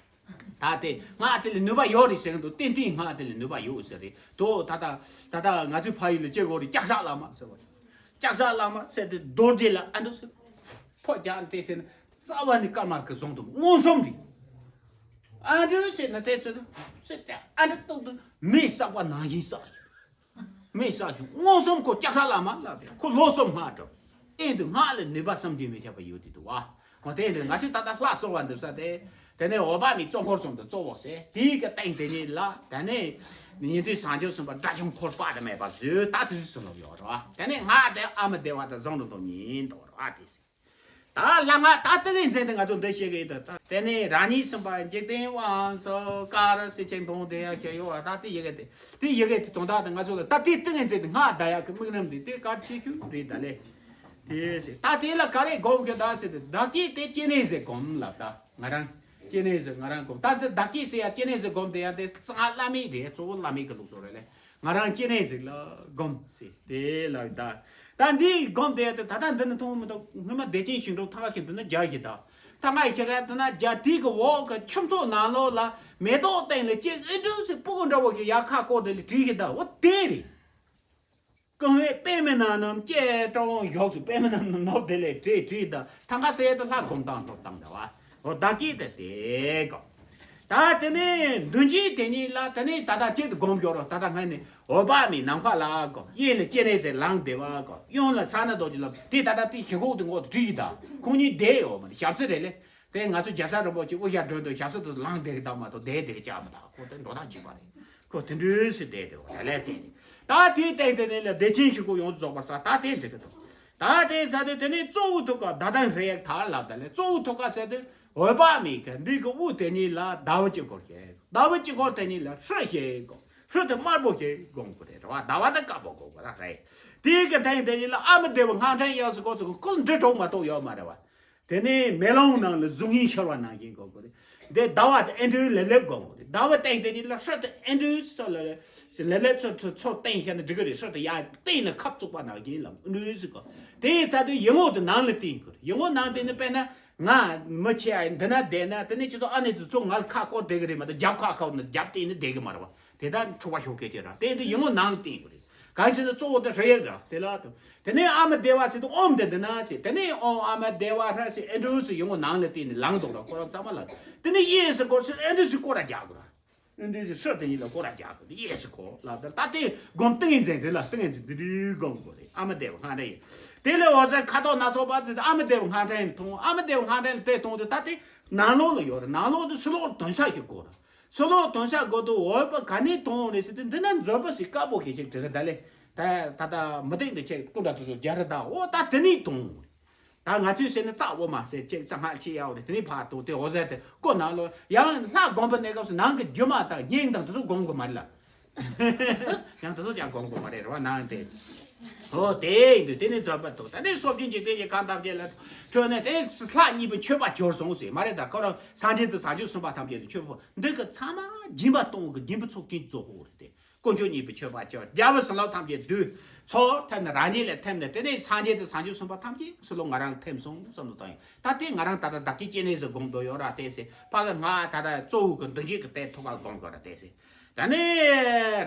ད་དེ་སྔགས་དེ་ལ་ནུས་པ་ཡོད་རེད་ཟེར་གི་འདུག་ཏན་ཏན་སྔགས་དེ་ལ་ནུས་པ་ཡོད་ཟེར་རེད་དོ། ད་ལྟ་ད་ལྟ་ང་ཚོའི་ཕ་ཡུལ་ལ་སྐྱེ་དགོས་རེད། ལྕགས་ཟ་བླ་མ་ཟེར་བ་རེད། ལྕགས་ཟ་བླ་མ་ཟེར་དེ་རྡོ་རྗེ་ལ་ཨ་འདུག་ཟེར། ཕོ་རྒྱག་དེ་ཟེར་ན་རྩ་བ་ནས་སྐར་མ་གི་བཟུང་དུ་མངོན་སུམ་རེད། ཨ་འདུག་ཟེར་ན་དེ་ཚོ་ཟེར་ཏེ་ཨ་འདུག་ཏོག་ཏུ་མེ་བསགས་པ་ནང་བཞིན་བསགས་ཡོད། མེ་བསགས་ཤིང་མངོན་སུམ་ཁོ་ལྕགས་ཟ་བླ་མ་ལབ་པས་ཁོ་ལོ་གསུམ་སྔགས་བསྒྲུབས། ཨེ་འདི་སྔགས་ལ་ནུས་པ་བསམ་གྱིས་མི་ཁྱབ་པ་ཡོད་དེ་འདུག་བ། འོ་དེ་འདྲ་ང་ཚོས་ད་ལྟ་ལྷ་གསོལ་བ་འདེབས་ས་དེ། དེ་ནས་འོད་དཔག་མེད་གཙོ་འཁོར་ཙམ་དུ་གཙོ་བོ་ཟེར། དེའི་གི་སྟེང་དེ་ཉིད་ལ་དེ་ནས་ཉན་ཐོས་བྱང་ཆུབ་སེམས་དཔའ་དགྲ་བཅོམ་འཁོར་དཔག་ཏུ་མེད་པ་བཟོས། ད་དེ་ཚོ་ལོག་ཡོད་རེད་བ། དེ་ནས་སྔགས་དེ་ཨ་མི་བདེ་བ་དང་བཟང་དུ་འདོགས་ཉིན་འདོགས་རེད་བ། དེ་ཟེར། ད་ལྷ་སྔགས་ད་ལྟ་གི་མཚན་དེ་ང་ཚོ་འདི་བཤད་གི་ཡིན་ད། ད་དེ་ནས་རང་ཉིད་སེམས་དཔའ་འཇིག་རྟེན་དབང་སོགས་ཀ་ར་སི་ཆེན་མཐོང་དེ་ཡ་ཁྱེད་ཡོད་བ། ད་དེ་ཡི་གེ་དེ་དེ་ཡི་གེ་དེ་དོན་དག་དེ་ང་ཚོ་ལ་ད་ལྟའི་ཏིང་ངེ་འཛིན་དེ་སྔགས་བཟླ་ཡག་གི་དམིགས་རིམ་དེ་དེ་གལ་ཆེ་ཤོས་རེད་ད་ལེ། དེ་ཟེར་ད་དེ་ལ་ག་རེ་སྒོམ་རྒྱུ་ད་ཟེར་དུས། བདག་བསྐྱེད་དེ་སྤྱན་རས་གཟིགས་སྒོམ་ལབ་ད། ང་རང་སྤྱན་རས་གཟིགས་ང་རང་སྒོམ། ད་དེ་བདག་བསྐྱེད་ཟེར་ཡ་སྤྱན་རས་གཟིགས་སྒོམ་དེ་ཡ་དེ་གཙང་བླ་མེད་རེད། གཙོ་བོ་བླ་མེད་ཀྱི་ལུགས་སྲོལ་རེད་ལེ། ང་རང་སྤྱན་རས་གཟིགས་ལ་སྒོམ་ཟེར་དེ་ལ་ད། ད་འདིའི་སྒོམ་དེ་ད་ད་ལྟ་འདི་ནི་མཐོང་མི་འདུག་སྔོན་མ་བདེ་ཆེན་ཞིང་སྒྲུབ་ཐང་ག་ཞིག་འདི་ན་རྒྱ་ཞིག་ད། ཐང་ག་ཞིག་ག་འདི་ན་རྒྱ་དེའི་གི་འོག་གི་ཁྱུ་མཚོ་ནང་ལོགས་ལ་མེ་ཏོག་སྟེང་ལ་ཅིག་ཨེ་འདྲ་ཟེར་སྤུ་གུ་འདྲ་བོ་ཞིག་ཡར་ཁ་བསྐོར་དེ་ལ་བྲིས་ཞིག་ད། འོ་དེ་རེད། ཀུན་བས་པདྨའི་ནང་ན་ཅེས་སྤྲང་བོ་བཞུགས་སུ། པདྨའི་ནང་ན་ནོར་དེ་ལས་བྲིས་བྲིས་ད། ཐང་ག་ཟེར་དུ་ལྷ་སྒོམ་སྟངས་སྒྲུབ་སྟངས་འདྲ་བ། འོ་བདག་བསྐྱེད་དེ་དེ་སྒོམ། ད་དེ་ནས་མདུན་གྱི་དེ་ཉིད་ལ་དེ་ནས་ད་ལྟ་གཅིག་ཏུ་སྒོམ་སྦྱོར་རོ། ད་ལྟ་སྔ་ནས་འོད་དཔག་མེད་ནམ་མཁའ་ལ་སྒོམ། གཡས་ལ་སྤྱན་རས་གཟིགས་ལངས་བསྡད་པ་སྒོམ། གཡོན་ལ་ཕྱག་ན་རྡོ་རྗེ་ལ། དེ་ད་ལྟ་དེ་ཞི་ཁོག་དེ་འོག་ཏུ་བྲིས་ཀྱི་ད། ཁོང་གཉིས་བསྡད་ཡོད་མ་རེད། ཞབས་རྩི་རེད་ལེ། དེ་ང་ཚོ་རྒྱལ་ཚབ་རིན་པོ་ཆེ་དབུ་ཞྭ་སྒྲོན་དུ་ཞབས་རྩི་དུ་ལངས་བསྡད་ཀྱི་ད་མ་གཏོགས་བསྡད་བསྡད་ཀྱི་ཅག་མི་ད། ཁོ་དེ་འགྲོ་སྟངས་གཅིག་པ་རེད། ཁོ་དེ་འདྲ་ཟེར་བསྡད་དེ་འོ་ད་ལས་དེ་ནི། ད་དེའི་སྟེང་དེ་ནས་ལ་བདེ་ཆེན་ཞིག་གོ་ཡོངས་རྫོགས་པར་ས་ད་དེ་འགྲིག་གི་འདུག་ད་དེ་ཟ་དེ་དེ་ནས་གཙོ་བོ་ཐུགས་ཀ་ད་ལྟ་རེད་ད་ལབ་ད་ལས། གཙོ་བོ་ཐུགས་ཀ་ཟེར་དེ་འོད་དཔག་མེད་ཀྱི་འདི་གི་དབུ་དེ་ཉིད་ལ་ཟླ་བ་གཅིག་སྐོར་བྱེད། ཟླ་བ་གཅིག་སྐོར་དེ་ཉིད་ལ་ཧྲཱིཿ་ཞེས་གོ། ཧྲུལ་དེ་དམར་པོ་ཞིག་སྒོམ་དགོས་རེད་ར་བ། ཟླ་བ་དེ་དཀར་པོ་སྒོམ་དགོས་ར་རེད། དེའི་གི་ཐེངས་དེ་ཉིད་ལ་ཨ་མི་སྡེ་བ་སྔགས་ཕྲེང་གཡས་སུ་སྐོར་ཚུགས་ཀྱི་ཁོ་ལ་འབྲུ་གྲོགས་མ་གཏོགས་ཡོད་མ་རེད་བ། དེ་ནས་མེ་ལོང་ནང་ལ་གཟུགས་བརྙན་ཤར་བ་ནང་བཞིན་སྒོམ་དགོས་རེད། འདི་ཟླ་བ་དེ་ཨེ་འབྲུ་ལེབ་ལེབ་སྒོམ་དགོས་རེད། ཟླ་བ་སྟེང་དེ་ཉིད་ལ་ཧྲུལ་དེ་ཨེ་འབྲུ་སོགས་ལ་ལེབ་ལེབ་ཚུར་ཚུར་ཚུར་བསྟན་བཞག་ན་འགྲིག་གི་རེད། ཧྲུལ་དེ་ཡར་བསྟན་ནས་ཁབ་བཙུགས་པ་ནང་བཞིན་ལ་ཨེ་འབྲུ་ཟེར་གོ། དེའི་ཚར་དུས་ཡིག་ངོ་དེ་ནང་ལ་བསྟན་དགོས་རེད། ཡིག་ངོ་ནང་བསྟན་ནས་དཔེར་ན། ང་མི་ཆེ་ཨ་འདི་ན་བསྡད་ན་དེ་ནས་ཁྱེད་ཚོ་ཨ་ནེ་དེ་ཚོ་ང་ལ་ཁ་བསྐོར་བསྡད་གི་རེད་མ་གཏོགས་རྒྱབ་ཁ་ཁ་ནས་རྒྱབ་བལྟས་ནས་བསྡད་གི་མ་རེད་བ། དེ་ལྟར་འཁྲུག་པ་ཤོག་སྐད་ཆ་ར་དེ་འདི་ཡིག་ངོ་ནང་ལ་བསྟན་དགོས་རེད། གང་ཞིག་ན་གཙོ་བོ་དེ་ཧྲཱིཿ་ར་དེ་ལ་དུ། དེ་ནས་ཨ་མི་སྡེ་བ་ཟེར་དུས་ཨོཾ་དེ་འདི་ན་ཟེར། དེ་ནས་ཨོཾ་ཨ་མི་སྡེ་བ་ཧྲཱིཿ་ཟེར་ཨེ་འབྲུ་ཟེར་ཡིག་ངོ་ནང་ལ་བསྟན་ནས་ལངས་འདུག་ར། ཁོ་རང་ཚང་མ་ལ། དེ་ནས་གཡས་སུ་སྐོར་ཟེར་ཨེ་འབྲུ་ཟེར་སྐོར་ར་རྒྱག་དགོས་ར། ཨེ་འབྲུ་ཟེར་ཧྲུལ་དེ་ཉིད་ལ་སྐོར་ར་རྒྱག་དགོས་རེད། གཡས་སུ་སྐོར་ལ་ད་ལྟ་དེ་སྒོམ་ཏིང་ངེ་འཛིན་རེད་ལ། ཏིང་ངེ་འཛིན་འདི་འདྲའི་སྒོམ་དགོས་རེད། ཨ་མི་སྡེ་བ་སྔགས་ཕྲེང་ཡིན། དེ་ལས་འོད་ཟེར་ཁ་དོག་སྣ་ཚོགས་པ་ཟེར་ཏེ་ཨ་མི་སྡེ་བ་སྔགས་ཕྲེང་ལ་མཐོང་། ཨ་མི་སྡེ་བ་སྔགས་ཕྲེང་ལ་དེ་མཐོང་དུས་ད་དེ་ནང་ལོགས་ལ་ཡོད་རེད། ནང་ལོགས་དུ་ཕྱི་ལོགས་དོན་བྱ་ཞིག་དགོས་རེད། ཕྱི་ལོགས་དོན་བྱ་དགོས་དུས་འོད་པ་ག་ནས་མཐོང་རེད་ཟེར་དུས་འདི་ན་མཛོད་པ་ཞིག་དཀར་པོ་ཞིག་ཅིག་བྲིས་གི་ད་ལས། ད་ད་ད་མི་སྟེང་དུ་ཆེ་སྐུ་འདྲ་དེ་ཚོ་རྒྱ་རི་ད་འོ་ད་དེ་ནས་མཐོང་། ད་ང་ཚོས་བཤད་ན་རྩ་འོ་མ་ཟེར་ཅིག་རྩ་སྔགས་ཆེ་ཡག་རེད། དེ་ནས་ཕར་གཏོང་དེ་འོད་ཟེར་དེ་ཀོ་ནང་ལོགས། ཡང་ལྷ་སྒོམ་པ་གནས་སྐབས་སུ་ནང་གི་སྒྱུ་མ་དང་བརྙན་དང་དེ་ཚོ་སྒོམ་དགོས་མ་རེད་ལ། ཡང་དེ་ཚོ་ཀྱང་སྒོམ་དགོས་མ་རེད་རེད་བ། ནང་དེ། འོ་དེ་ཡིན་དུས་དེ་ནས་མཛོད་པ་དང་ད་ནས་སོ་བརྒྱད་འཇིག་རྟེན་གྱི་ཁམས་ཐམས་ཅད་ལ་འཕྲོས་ནས་དེ་ལྷ་གཉིས་པོ་མཆོད་པ་གྱུར་སོང་ཟེར་མ་རེད། ད་ཁོ་རང་སངས་རྒྱས་དང་བྱང་ཆུབ་སེམས་དཔའ་ཐམས་ཅད་ལ་མཆོད་པ་འདི་གི་ཚང་མ་སྦྱིན་པ་གཏོང་གི་སྦྱིན་པ་ཚོགས་ཆེན་རྫོགས་ཡོད་རེད་དེ། དཀོན་མཆོག་གཉིས་པོ་མཆོད་པ་བཅོལ། རྒྱལ་པོ་ཟི་ལིང་ཐམས་ཅད་བསྡུས། ཚོགས་ཐེབས་ནས་རང་ཉིད་ལ་ཐེབས་ནས་དེ་ནས་སངས་རྒྱས་དང་བྱང་ཆུབ་སེམས་དཔའ་ཐམས་ཅད་ཕྱི་ལོགས་ང་རང་ཐེབས་སོང་བསམ་བློ་བཏང་ཡོད། ད་ལྟའི་ང་རང་ད་ལྟ་བདག་གི་སྐྱེ་གནས་སུ་སྒོམ་འདོད་ཡོད་ར་དེ་ཟེར། ཕ་གི་ང་ད་ལྟ་གཙོ་བོ་གི་མདུན་བསྐྱེད་ཀྱི་དེ་ཐུགས་ཀར་སྒོམ་དགོས་ར་དེ་ཟེར། ད་ནི་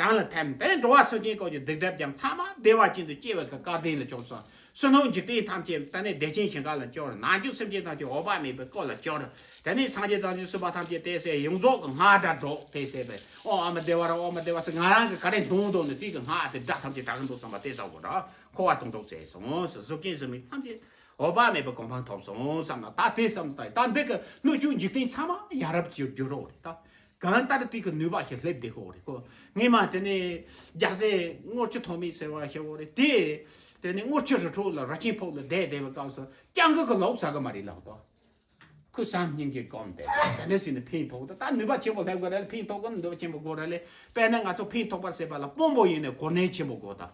རང་ལ་ཐེབས་དེ་འགྲོ་བ་སེམས་ཅན་སྐོར་གྱི་སྡིག་སྒྲིབ་ཀྱང་ཚང་མ་བདེ་བ་ཅན་དུ་སྐྱེ་བའི་གི་སྐལ་ལྡན་ལ་བྱོན་སོང་། ཕྱི་ནང་འཇིག་རྟེན་ཐམས་ཅད་ད་ནི་བདེ་ཆེན་ཞིང་ཁམས་ལ་བཅོལ། ནང་བཅུད་སེམས་ཅན་ཐམས་ཅད་འོད་དཔག་མེད་པའི་སྐུ་ལ་བཅོལ། དེ་ནས་སངས་རྒྱས་བྱང་ཆུབ་སེམས་དཔའ་ཐམས་ཅད་དེ་ཟེར་ཡོངས་རྫོགས་ཀྱི་སྔགས་སྒྲ་སྒྲོག་དེ་ཟེར་བས། ཨོཾ་ཨ་མི་བདེ་བ་ར་ཨོཾ་ཨ་མི་བདེ་བ་ཟེར་ང་རང་གི་ག་རེ་འདོན་འདོན་ནས་དེ་གི་སྔགས་དེ་སྒྲ་ཐམས་ཅད་གྲགས་གི་འདུག་བསམ་པ་དེ་ཟེར་དགོས་ར། འཁོར་བ་དོན་གྲུབ་ཟེར་སོང་ཟེར། གཟུགས་ཅན་གཟུགས་མེད་ཐམས་ཅད་འོད་དཔག་མེད་པའི་གོ་འཕང་ཐོབ་སོང་བསམ་ན་ད་དེ་བསམ་ད་ད་འདི་གི་སྣོད་བཅུད་འཇིག་རྟེན་ཚང་མ་ཡ་རབས་ཀྱི་འགྱུར་རོགས་རེད་ད། གང་ལྟར་དེ་གི་ནུས་པ་ཞིག་སླེབས་བསྡད་ཀྱི་ཡོད་རེད་ཁོ། ངས་མ་དེ་ནས་རྒྱལ་སྲས་དངུལ་ཆུ་ཐོགས་མེད་ཟེར་བ་ཞིག་ཡོད་རེད་དེ། དེ་ནས་དངུལ་ཆུ་རི་ཁྲོད་ལ་རི་ཆེན་ཕུག་ལ་བསྡད་བསྡད་པའི་སྐབས་སུ་སྤྱང་ཀི་གི་ལོག་ཟ་གི་མ་རེད་ལབ་དོ། ཁོས་བྱམས་སྙིང་རྗེ་སྒོམ་བསྡད་དེ་འདྲ་ཟེར་ནས་ཕན་ཐོགས་ད། ད་ནུས་པ་ཆེན་པོ་སླེབས་དགོས་རེད། ཕན་ཐོགས་གི་ནུས་པ་ཆེན་པོ་དགོས་རེད་ལེ། དཔེར་ན་ང་ཚོ་ཕན་ཐོགས་པར་ཟེར་བ་ལ་དཔོན་པོ་ཡིན་ནས་གོ་གནས་ཆེན་པོ་དགོས་ད།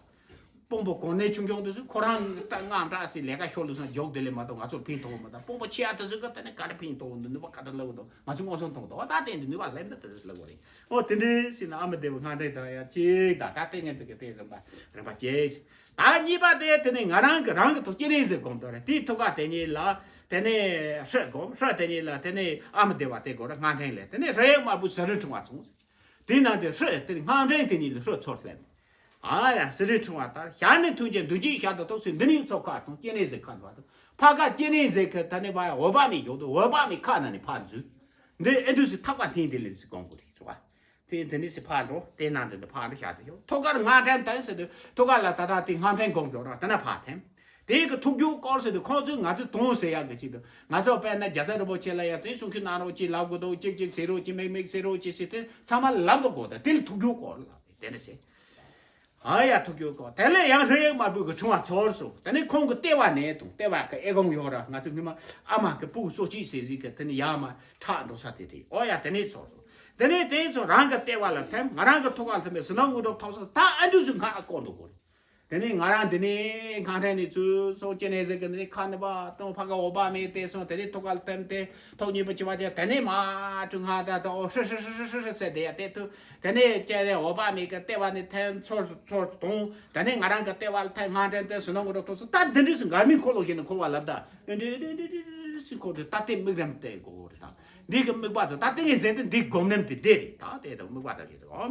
དཔོན་པོ་གོ་གནས་ཆུང་ཆུང་དེ་ཚོས་ཁོ་རང་ད་དངངས་སྐྲག་སེ་ལས་ཀ་ཤོར་ལུགས་སང་འཇོག་དེ་ལས་མ་གཏོགས་ང་ཚོར་ཕན་ཐོགས་མི་ད། དཔོན་པོ་ཆེ་ཡ་དེ་ཚོས་གི་ད་ནི་ག་རེ་ཕན་ཐོགས་འདུག་ནུས་པ་ག་འདྲ་སླེབས་འདུག་ང་ཚོས་མངོན་སུམ་མཐོང་འདུག་ད་དེ་འདི་ནུས་པ་སླེབས་ན་དེ་ཚོས་སླེབས་དགོས་རེད། ཨོ་དེ་འདྲའི་ཟེར་ན་ཨ་མི་བདེ་བ་སྔགས་ཕྲེང་དང་ཡང་གཅིག་ད་ད་ལྟའི་ངས་ཚིག་གི་དེ་རིམ་པ་རིམ་པ་གཅིག་ད་གཉིས་པ་དེ་དེ་ནི་ང་རང་གི་རང་གི་ཐུགས་སྐྱེ་གནས་ཟེར་སྒོམ་དོ་རེད། དེའི་ཐུགས་ཀ་དེ་ཉིད་ལ་དེ་ནས་ཧྲཱིཿ་སྒོམ། ཧྲཱིཿ་དེ་ཉིད་ལ་དེ་ནས་ཨ་མི་བདེ་བ་དེ་དགོས་རེད། སྔགས་ཕྲེང་ལས་དེ་ནས་ཧྲཱིཿ་དམར་པོ་ཟི་རི་ཕྲེང་བ་སོང་། དེ་ནང་དེ་ཧྲཱིཿ་དེ་ནི་སྔགས་ཕྲེང་དེ་ཉིད་ལ་ཧྲཱིཿ་ཚུར་སླེབས། ཨ་ཡ་ཟི་རི་ཕྲེང་བ་ལྟར་ཞལ་ནས་ཐོན་ཅིང་མདུན་བསྐྱེད་ཞལ་དུ་ཐོགས་ཟེར། འདི་ནི་ཚོགས་ཁ་དང་སྐྱེ་གནས་ཟེར་ཁ་འདུག་པ་དང་། ཕ་ག་སྐྱེ་གནས་ཟེར་ཁ་ད་ནི་བ་འོད་དཔག་མེད་ཡོད་དོ། འོད་དཔག་མེད་ཁ་ན་ནི་ཕར་འཛུལ། འདི་ཨེ་འདུས་སུ་ཐག་པ་འཐེན་དེ་ལས་སུ་གོང་བུ་རེད་རེད་བ། དེ་དེ་ནི་སི་ཕར་འགྲོ་དེ་ནང་དེ་འདི་ཕར་འགྲོ་ཤར་དུ་ཤོག་ཐོག་ཁར་སྔགས་ཕྲེང་བསྟན་ཟེར་དུས་ཐོག་ཁ་ལ་ད་ལྟ་དེ་སྔགས་ཕྲེང་སྒོམ་ཤོག་ར་དེ་ན་ཕར་འཐེན། དེ་གི་ཐུགས་རྒྱུད་བསྐོར་ཟེར་དུས་ཁོང་ཚོས་ང་ཚོས་དོན་ཟེར་ཡག་གི་ཆེད་དུ་ང་ཚོ་དཔེར་ན་རྒྱལ་ཚབ་རིན་པོ་ཆེ་ལ་ཡང་དེ་གསུང་ཆོས་གནང་རོགས་ཅིག་ལབ་དགོས་འདུག་ཅིག་ཅིག་ཟེར་རོགས་ཅིག་མིག་མིག་ཟེར་རོགས་ཅིག་ཟེར་དེ་ཚང་མ་ལབ་དགོས་དགོས་ད་དེ་ལ་ཐུགས་རྒྱུད་བསྐོར་ལབ་དེ་འདྲ་ཟེར། ཨ་ཡ་ཐུགས་རྒྱུད་བསྐོར་དེ་ལས་ཡང་ཧྲཱིཿ་དམར་པོ་གི་ཕྲེང་བ་ཚུར་སོང་། དེ་ནས་ཁོང་གི་ལྟེ་བ་ནས་དང་ལྟེ་བ་གི་ཨེ་ཀོང་ཡོད་ར་ང་ཚོ་སྔོན་མ་ཨ་མ་གི་སྤུ་གུ་གསོ་བྱེད་ཟེར་ཟིག་གི་དེ་ནི་ཡར་མར་ཁྲག་འགྲོ་ས་དེ་རེད། ཨོ་ཡ་དེ་ནས་ཚུར་སོང་། དེ་ནས་དེ་ཚོ་རང་གི་ལྟེ་བ་ལ་ཐིམ། ང་རང་གི་ཐུགས་ཀ་ལ་ཐིམ་པས་ཟི་ལིང་དངོས་གྲུབ་ཐོབ་སོང་། ད་ཨ་འདུས་སུ་སྔགས་བསྐོར་འགྲོ་དགོས་རེད། དེ་ནས་ང་རང་འདི་ནས་སྔགས་ཕྲེང་ནས་ཚུར་སོང་། སྐྱེ་གནས་ཟེར་གི་འདི་ནས་ཁ་ནི་པ་དང་ཕ་ག་འོད་དཔག་མེད་དེ་སོང་། དེ་ནས་ཐུགས་ཀ་ལ་ཐིམ་སྟེ་ཐུགས་མཉེས་པོ་བྱེད་པ་བྱས། དེ་ནས་མ་བྲུ་སྔགས་ད་དང་ཧྲི་ཧྲི་ཧྲི་ཧྲི་ཧྲི་ཧྲི་ཟེར་དེ་ཡ་དེ་ཐུགས། དེ་ནས་སྐྱེ་གནས་འོད་དཔག་མེད་ཀྱི་ལྟེ་བ་ནས་ཐིམ་ཚུར་ཚུར་དང་། དེ་ནས་ང་རང་གི་ལྟེ་བ་ལ་ཐིམ་སྔགས་ཕྲེང་དེ་ཟི་ལིང་དངོས་གྲུབ་ཐོབ་སོང་། ད་འདི་འདྲ་ཟེར་འགལ་མེད་འཁོར་ལོ་བཞིན་དུ་འཁོར་བ་ལབ་ད་འདི་འདྲ་འདི་འདྲ་འདི་འདྲ་ཟེར་འཁོར་དུས་ད་དེ་དམིགས་རིམ་དེ་དགོས་རེད་ད། འདི་གི་དམིགས་པ་དང་ད་ལྟ་ངས་མཚན་དེ་འདི་སྒོམ་རིམ་དེ་དེ་རེད་ད། དེ་དང་དམིགས་པ་དང་བཞིན་དུ་འོ།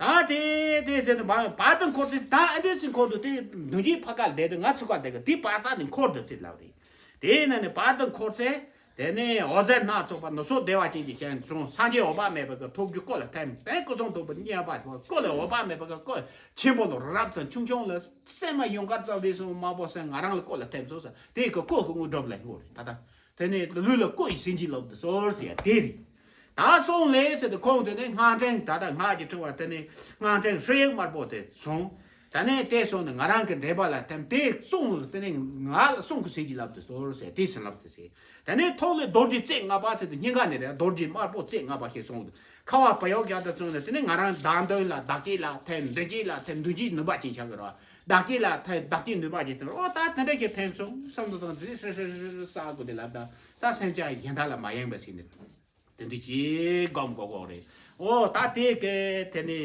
ད་དེ་དེ་ཟེར་ནས་མ་བར་དུ་འཁོར་ཚེ་ད་ཨ་འདྲས་སེ་འཁོར་དུ་དེ་མདུན་གྱི་ཕ་ག་བསྡད་དུས་ང་ཚུགས་ཀ་བསྡད་གི་དེ་བར་དག་ནས་འཁོར་དུ་ཚེ་ལབ་རེད། དེ་ནས་ནི་བར་དུ་འཁོར་ཚེ་དེ་ནས་འོད་ཟེར་སྣ་ཚོགས་པ་ནུབ་ཕྱོགས་བདེ་བ་ཅན་གྱི་ཞིང་དུ་སོང་། སངས་རྒྱས་འོད་དཔག་མེད་པ་གི་ཐུགས་རྒྱུད་སྐུ་ལ་ཐིམ་པས་སྐུ་གསུང་ཐུགས་པ་མཉེས་པ་བྱུང་བ། སྐུ་ལས་འོད་དཔག་མེད་པ་གི་སྐུ་ཆེན་པོ་ལ་རབ་ཙམ་ཆུང་ཆུང་ལ་སེམས་མ་ཡོང་གར་ཙམ་རེ་སོང་མང་པོ་སེམས་ང་རང་ལ་སྐུ་ལ་ཐིམ་སོང་ཟེར། དེ་གི་སྐུ་གི་དངོས་གྲུབ་ལ་བསྔོ་རེད་ད་ལྟ། དེ་ནས་ལུས་ལ་སྐུ་ཡི་སེམས་ཅན་ལོག་ཏུ་གསོལ་ཟེར་ཡ་དེ་རེད། ད་སོང་ལས་ཟེར་དུས་ཁོང་དེ་ནས་སྔགས་ཕྲེང་ད་ལྟ་སྔགས་ཀྱི་ཕྲེང་བ་དེ་ནས་སྔགས་ཕྲེང་ཧྲཱིཿ་དམར་པོ་དེ་བྱུང་ ད་ནས་དེ་སོང་ནས་ང་རང་གི་འགྲེལ་པ་ལ་ཐེམ་དེ་གསུང་ལ་དེ་ནས་ང་ལ་གསུང་གི་སེང་གེ་ལབ་དེ་སོར་ཟེར་དེ་སེང་ལབ་དེ་ཟེར། ད་ནས་ཐོག་ལས་རྡོ་རྗེ་རྩེ་ལྔ་པ་ཟེར་དེ་སྙིང་ག་ནས་རེད། རྡོ་རྗེ་དམར་པོ་རྩེ་ལྔ་པ་ཞེས་གསུངས་འདུག་ཁ་བ་བུ་ཡོག་རྒྱག་དེ་སོང་ནས་དེ་ནས་ང་རང་བདག་མདུན་ལ་བདག་བསྐྱེད་ལ་ཐེམ་འདུན་བསྐྱེད་ལ་ཐེམ་འདུན་བསྐྱེད་ནུས་པ་ཅན་ཆགས་ཀྱི་རེད། བདག་བསྐྱེད་ལ་ཐེམ་བདག་བསྐྱེད་ནུས་པ་ཅན་དེ་རེད། འོ་ད་དེ་འདྲ་ཞིག་ཐེམ་སོང་བསམ་དུ་བཏང་དེ་ནས་ཧྲི་ཧྲི་ཧྲི་ཧྲི་ས་གོ་དེ་ལབ་ད་ད་སེམས་ཅན་གཞན་དག་ལ་མ་ཡེངས་པ་ཞིག་ནས། དེ་འདྲ་ཅིག་སྒོམ་དགོས་གོ་རེད། ཨོ་ད་དེ་གི་དེ་ནི་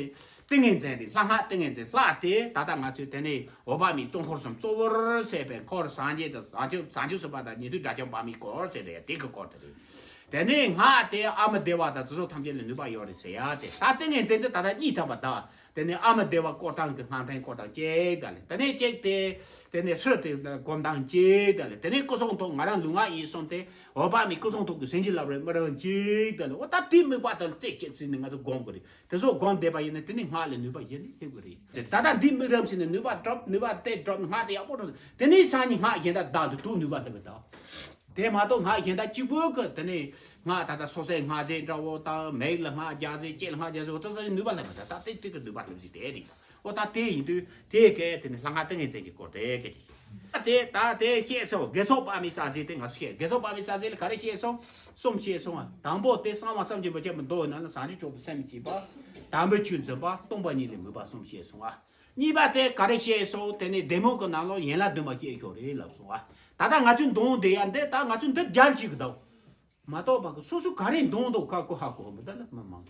ཏིང་ངེ་འཛིན་རེད། ལྷ་སྔགས་ཏིང་ངེ་འཛིན། ལྷ་དེ་ད་ལྟ་ང་ཚོས་དེ་ནི་འོད་དཔག་མེད་གཙོ་འཁོར་གསུམ་གཙོ་བོར་བྱས་པའི་འཁོར་སངས་རྒྱས་དང་བྱང་ཆུབ་བྱང་ཆུབ་སེམས་དཔའ་དང་ཉན་ཐོས་དགྲ་བཅོམ་པ་མི་སྐོར་ཟེར་དེ་དེ་གི་སྐོར་དེ་རེད། དེ་ནི་སྔགས་དེ་ཨ་མི་བདེ་བ་དང་དེ་ཚོ་ཐམས་ཅད་ལ་ནུས་པ་ཡོད་རེད་ཟེར་ཡ་དེ། ད་ཏིང་ངེ་འཛིན་དེ་ད་ལྟ་གཉིས་ཐབས་པ་ད། དེ་ནས་ཨ་མི་བདེ་བ་སྐོར་སྟངས་ཀྱི་སྔགས་ཕྲེང་སྐོར་སྟངས་གཅིག་དང་ལས། དེ་ནས་གཅིག་དེ། དེ་ནས་ཧྲཱི་དེ་སྒོམ་སྟངས་གཅིག་དང་ལས། དེ་ནས་སྐུ་གསུང་ཐུགས་ང་རང་ལུས་ངག་ཡིད་གསུམ་དེ་འོད་དཔག་མེད་སྐུ་གསུང་ཐུགས་ཀྱི་སེང་གེ་ལབ་རེད། དམིགས་རིམ་གཅིག་དང་ལས། འོ་ད་དེ་དམིགས་པ་དང་རྩེ་གཅིག་ཟིན་ནས་ང་ཚོ་སྒོམ་དགོས་རེད། དེ་ཚོ་སྒོམ་བསྡད་པ་ཡིན་ན་དེ་ནས་སྔགས་ལས་ནུས་པ་ཡེ་ནས་སླེབས་ཀྱི་རེད། དེ་ད་ལྟ་འདི་དམིགས་རིམ་ཟིན་ནས་ནུས་པ་སྒྲུབ་ནུས་པ་དེ་སྒྲུབ་སྔགས་དེ་ཡག་པོ་སྒྲུབ། དེ་ནས་སང་ཉིན་སྔགས་གཞན་དག་བདག་ཏུ་དུག་ནུས་པ་སླེབས་པ་དང་། དེ་མ་གཏོགས་སྔགས་གཞན་དག་གཅིག་པོ་གི་དེ་ནས་སྔགས་ད་ལྟ་སོ་སོའི་སྔགས་རྫས་འདྲ་བོ་དང་། མིག་ལ་སྔགས་རྒྱག་རྫས། ལྕེ་ལ་སྔགས་རྒྱག་རྫས། འོ་ད་སོ་སོའི་ནུས་པ་སླེབས་པ་དང་། ད་དེ་དེ་གི་ནུས་པ་སླེབས་ཟིན་དེ་རེད། འོ་ད་དེ་ཡིན་དུས་དེ་གས་དེ་ནས་ལྷ་སྔགས་ཏིང་ངེ་འཛིན་གྱི་སྐོར་དེ་གས་ཀྱི། ད་དེ་ད་དེ་ཤེས་སོང་། དགེ་ཚོགས་དཔག་མེད་ས་ཟིན་དེ་ང་ཚོ་ཤེས། དགེ་ཚོགས་དཔག་མེད་ས་ཟིན་ལ་ག་རེ་ཤེས་སོང་། གསུམ་ཤེས་སོང་ཨ། དང་པོ་དེ་གསང་བ་བསམ་གྱིས་མི་ཁྱབ་པའི་མདོ་ཡི་ནང་ལ་བྱང་ཆུབ་མཆོག་ཏུ་སེམས་བསྐྱེད་པ། དམ་པའི་ཆོས་འཛིན་པ། སྟོང་པ་ཉིད་ལས་མོས་པ་གསུམ་ཤེས་སོང་ཨ། གཉིས་པ་དེ་ག་རེ་ཤེས་སོང་། དེ་ནི་བདེ་སྨོན་གྱི་ནང་ལོགས་ཡན་ལག་བདུན་པ་ཤེས་ཤོག་རེད་ལབ་སོང་ཨ། ད་ལྟ་ང་ཚོས་འདོན་བསྡད་ཡ་འདི་ད་ང་ཚོས་འདི་རྒྱབ་ཞིག་གི་འདུག་མ་གཏོགས་པ་གི་སོ་སོ་ག་རེ་འདོན་འདུག་ཁ་གོ་ཧ་གོ་མི་འདུག་ལ་མི་མང་།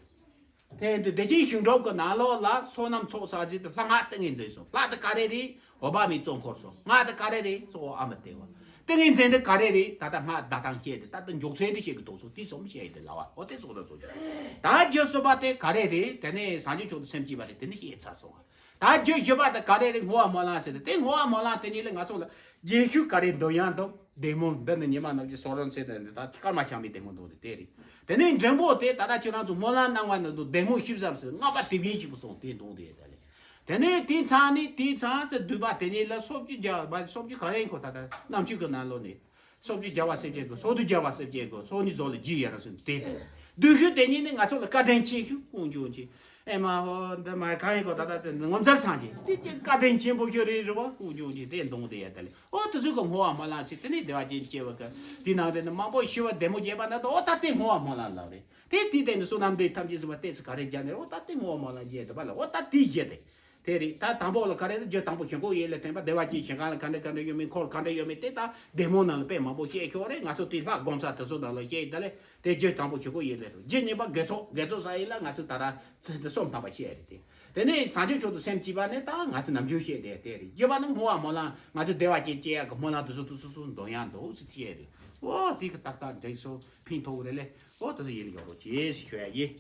དེ་འདི་བདེ་ཆེན་གཞུང་སྒྲུབ་ཀྱི་ནང་ལོགས་ལ་བསོད་ནམས་ཚོགས་བསགས་ཟིན་དུས་ལྷ་སྔགས་ཏིང་ངེ་འཛིན་སོང་། ལྷ་དེ་ག་རེ་རེད། འོད་དཔག་མེད་གཙོ་འཁོར་སོང་། སྔགས་དེ་ག་རེ་རེད། གཙོ་བོ་ཨ་མི་བདེ་བ། ཏིང་ངེ་འཛིན་དེ་ག་རེ་རེད། ད་ལྟ་སྔགས་བཟླ་སྟངས་བཤད་དེ། ད་ལྟ་འཇོག་ཚུལ་དེ་བཤད་ཀྱི་འདུག་སོང་། དེ་གསུམ་བཤད་ཡི་དེ་ལ་བ། འོ་དེ་སོང་ད་སོང་། ད་རྒྱུ་གསུམ་པ་དེ་ག་རེ་རེད། དེ་ནས་བྱང་ཆུབ་མཆོག་ཏུ་སེམས་བསྐྱེད་པ་རེད། དེ་ནི་བཤད་ཚར་སོང་། ད་རྒྱུ་བཞི་པ་དེ་ག་རེ་རེད། བསྔོ་བ་སྨོན་ལམ་ཟེར་ཏེ། དེ་བསྔོ་བ་སྨོན་ལམ་དེ་ཉིད་ལ་ང་ཚོ་ལ་རྗེས་ཤུལ་ག་རེ་འདོན་ཡག་འདུག་བདེ་སྨོན་འདི་ནི་ཉི་མ་ནམ་གྱི་སོ་རོན་ཟེར་ཏེ་འདི་ད་སྐར་མ་འཆང་བའི་བདེ་སྨོན་འདོན་དེ་དེ་རེད། དེ་ནས་འབྲིང་པོ་དེ་ད་ལྟ་ཁྱོད་རང་ཚོ་སྨོན་ལམ་གནང་བ་ནི་འདུག་བདེ་སྨོན་ཤིབ་ཟབ་ཟེར་ལྔ་པ་དེ་བཞིན་ཞིག་པུ་སོང་དེ་འདོན་དེ་དེ་རེད། དེ་ནས་དེའི་མཚམས་ནས་དེའི་མཚམས་དེ་བསྡུས་པ་དེ་ཉིད་ལ་སོ་བཅུ་བརྒྱ་པ། སོ་བཅུ་ག་རེ་ཡིན་ཁོ། ད་ལྟ་རྣམ་དཔྱོད་ཀྱི་ནང་ལོགས་ནས་སོ་བཅུ་བརྒྱ་པ་སེམས་བསྐྱེད་དགོས། སོ་བདུན་བརྒྱ་པ་སེམས་བསྐྱེད་དགོས། སོ་གཉིས་རྫོགས་ལ་རྒྱུ་ཡི་རང་བཞིན་དེ་དེ་རེད། བསྡུས་ཤུལ་དེ་ཉིད་ནས་ང་ཚོ་ལ་བཀའ་དྲིན་ཆེ་ཤོས་དཀོན་མཆོག་མཆོད། ཨེ་མ་ཧོ། འདི་མ་གང་ཡིན་གོ། ད་ལྟ་དེ་ངོ་མཚར་སངས་རྒྱས་དེ་ཅིག་བཀའ་དྲིན་ཆེན་པོ་ཤོས་རེད་རེད་བ། དཀོན་མཆོག་མཆོད་དེ་འདོན་དེ་ཡ་ད་ལེ། ཨོ་དེ་ཚོ་གི་བསྔོ་བ་སྨོན་ལམ་ཟེར། དེ་ནས་བདེ་བ་ཅན་སྐྱེ་བ་གི་དེ་ནང་དེ་ནི་མང་པོ་ཤི་བ་བདེ་མོ་བྱས་པ་ན་ད་ཨོ་ད་དེ་བསྔོ་བ་སྨོན་ལམ་ལབ་རེད། དེ་དེ་དེ་ནི་བསོད་ནམས་འདི་ཐམས་ཅད་གཟིགས་པ་ལྟས་ཚེ་ག་རེ་བརྒྱབ་ནས་ཨོ་ད་དེ་བསྔོ་བ་སྨོན་ལམ་བརྒྱབ་དེ་བ་ལ་ཨོ་ད་དེ་བཞི་དེ། དེ་རེད། ད་དང་པོ་ལ་ག་རེ་རེད། རྒྱུ་དང་པོ་ཞིང་ཁམས་ཡིད་ལ་ཐིམ་པ། བདེ་བ་ཅན་ཞིང་ཁམས་ལ་ག་འདྲ་ག་འདྲ་ཡོད་མེད། འཁོར་ག་འདྲ་ཡོད་མེད། དེ་ད་བདེ་སྨོན་ནང་ལ་དཔེ་མང་པོ་བཤད་ཤོག་རེད། ང་ཚོ་དེ་ལྷ་སྒོམ་ས་དེ་ཚོ་ནང་ལ་བཤད་ཡི་ད་ལེ། དེ་རྒྱུ་དང་པོ་ཞིང་ཁམས་ཡིད་ལ་རེད། རྒྱུ་གཉིས་པ་དགེ་ཚོགས། དགེ་ཚོགས་ས་ཡིན་ལ་ང་ཚོ་ད་ར་དེ་གསུམ་ཐམ་པ་བཤད་རེད་དེ། དེ་ནས་བྱང་ཆུབ་མཆོག་ཏུ་སེམས་བསྐྱེད་པ་ནི་ད་ང་ཚོ་ནམ་རྒྱུན་བཤད་དེ་དེ་རེད། བརྒྱད་པ་ནི་བསྔོ་བ་སྨོན་ལམ། ང་ཚོ་བདེ་བ་ཅན་སྐྱེ་ཡག་གི་སྨོན་ལམ་དེ་ཚོ་དེ་སོ་སོ་འདོན་ཡག་འདུག་ཟེར་བཤད་རེད། ཨོ་དེ་གི་ཏག་ཏག་འགྲིག་སོང་། ཕན་ཐོགས་རེད་ལེ། ཨོ་དེ་ཚོ་ཡིན་ཡོད་རོགས་བྱེད་ཞེས་ཞུ་ཡ་ཡིན།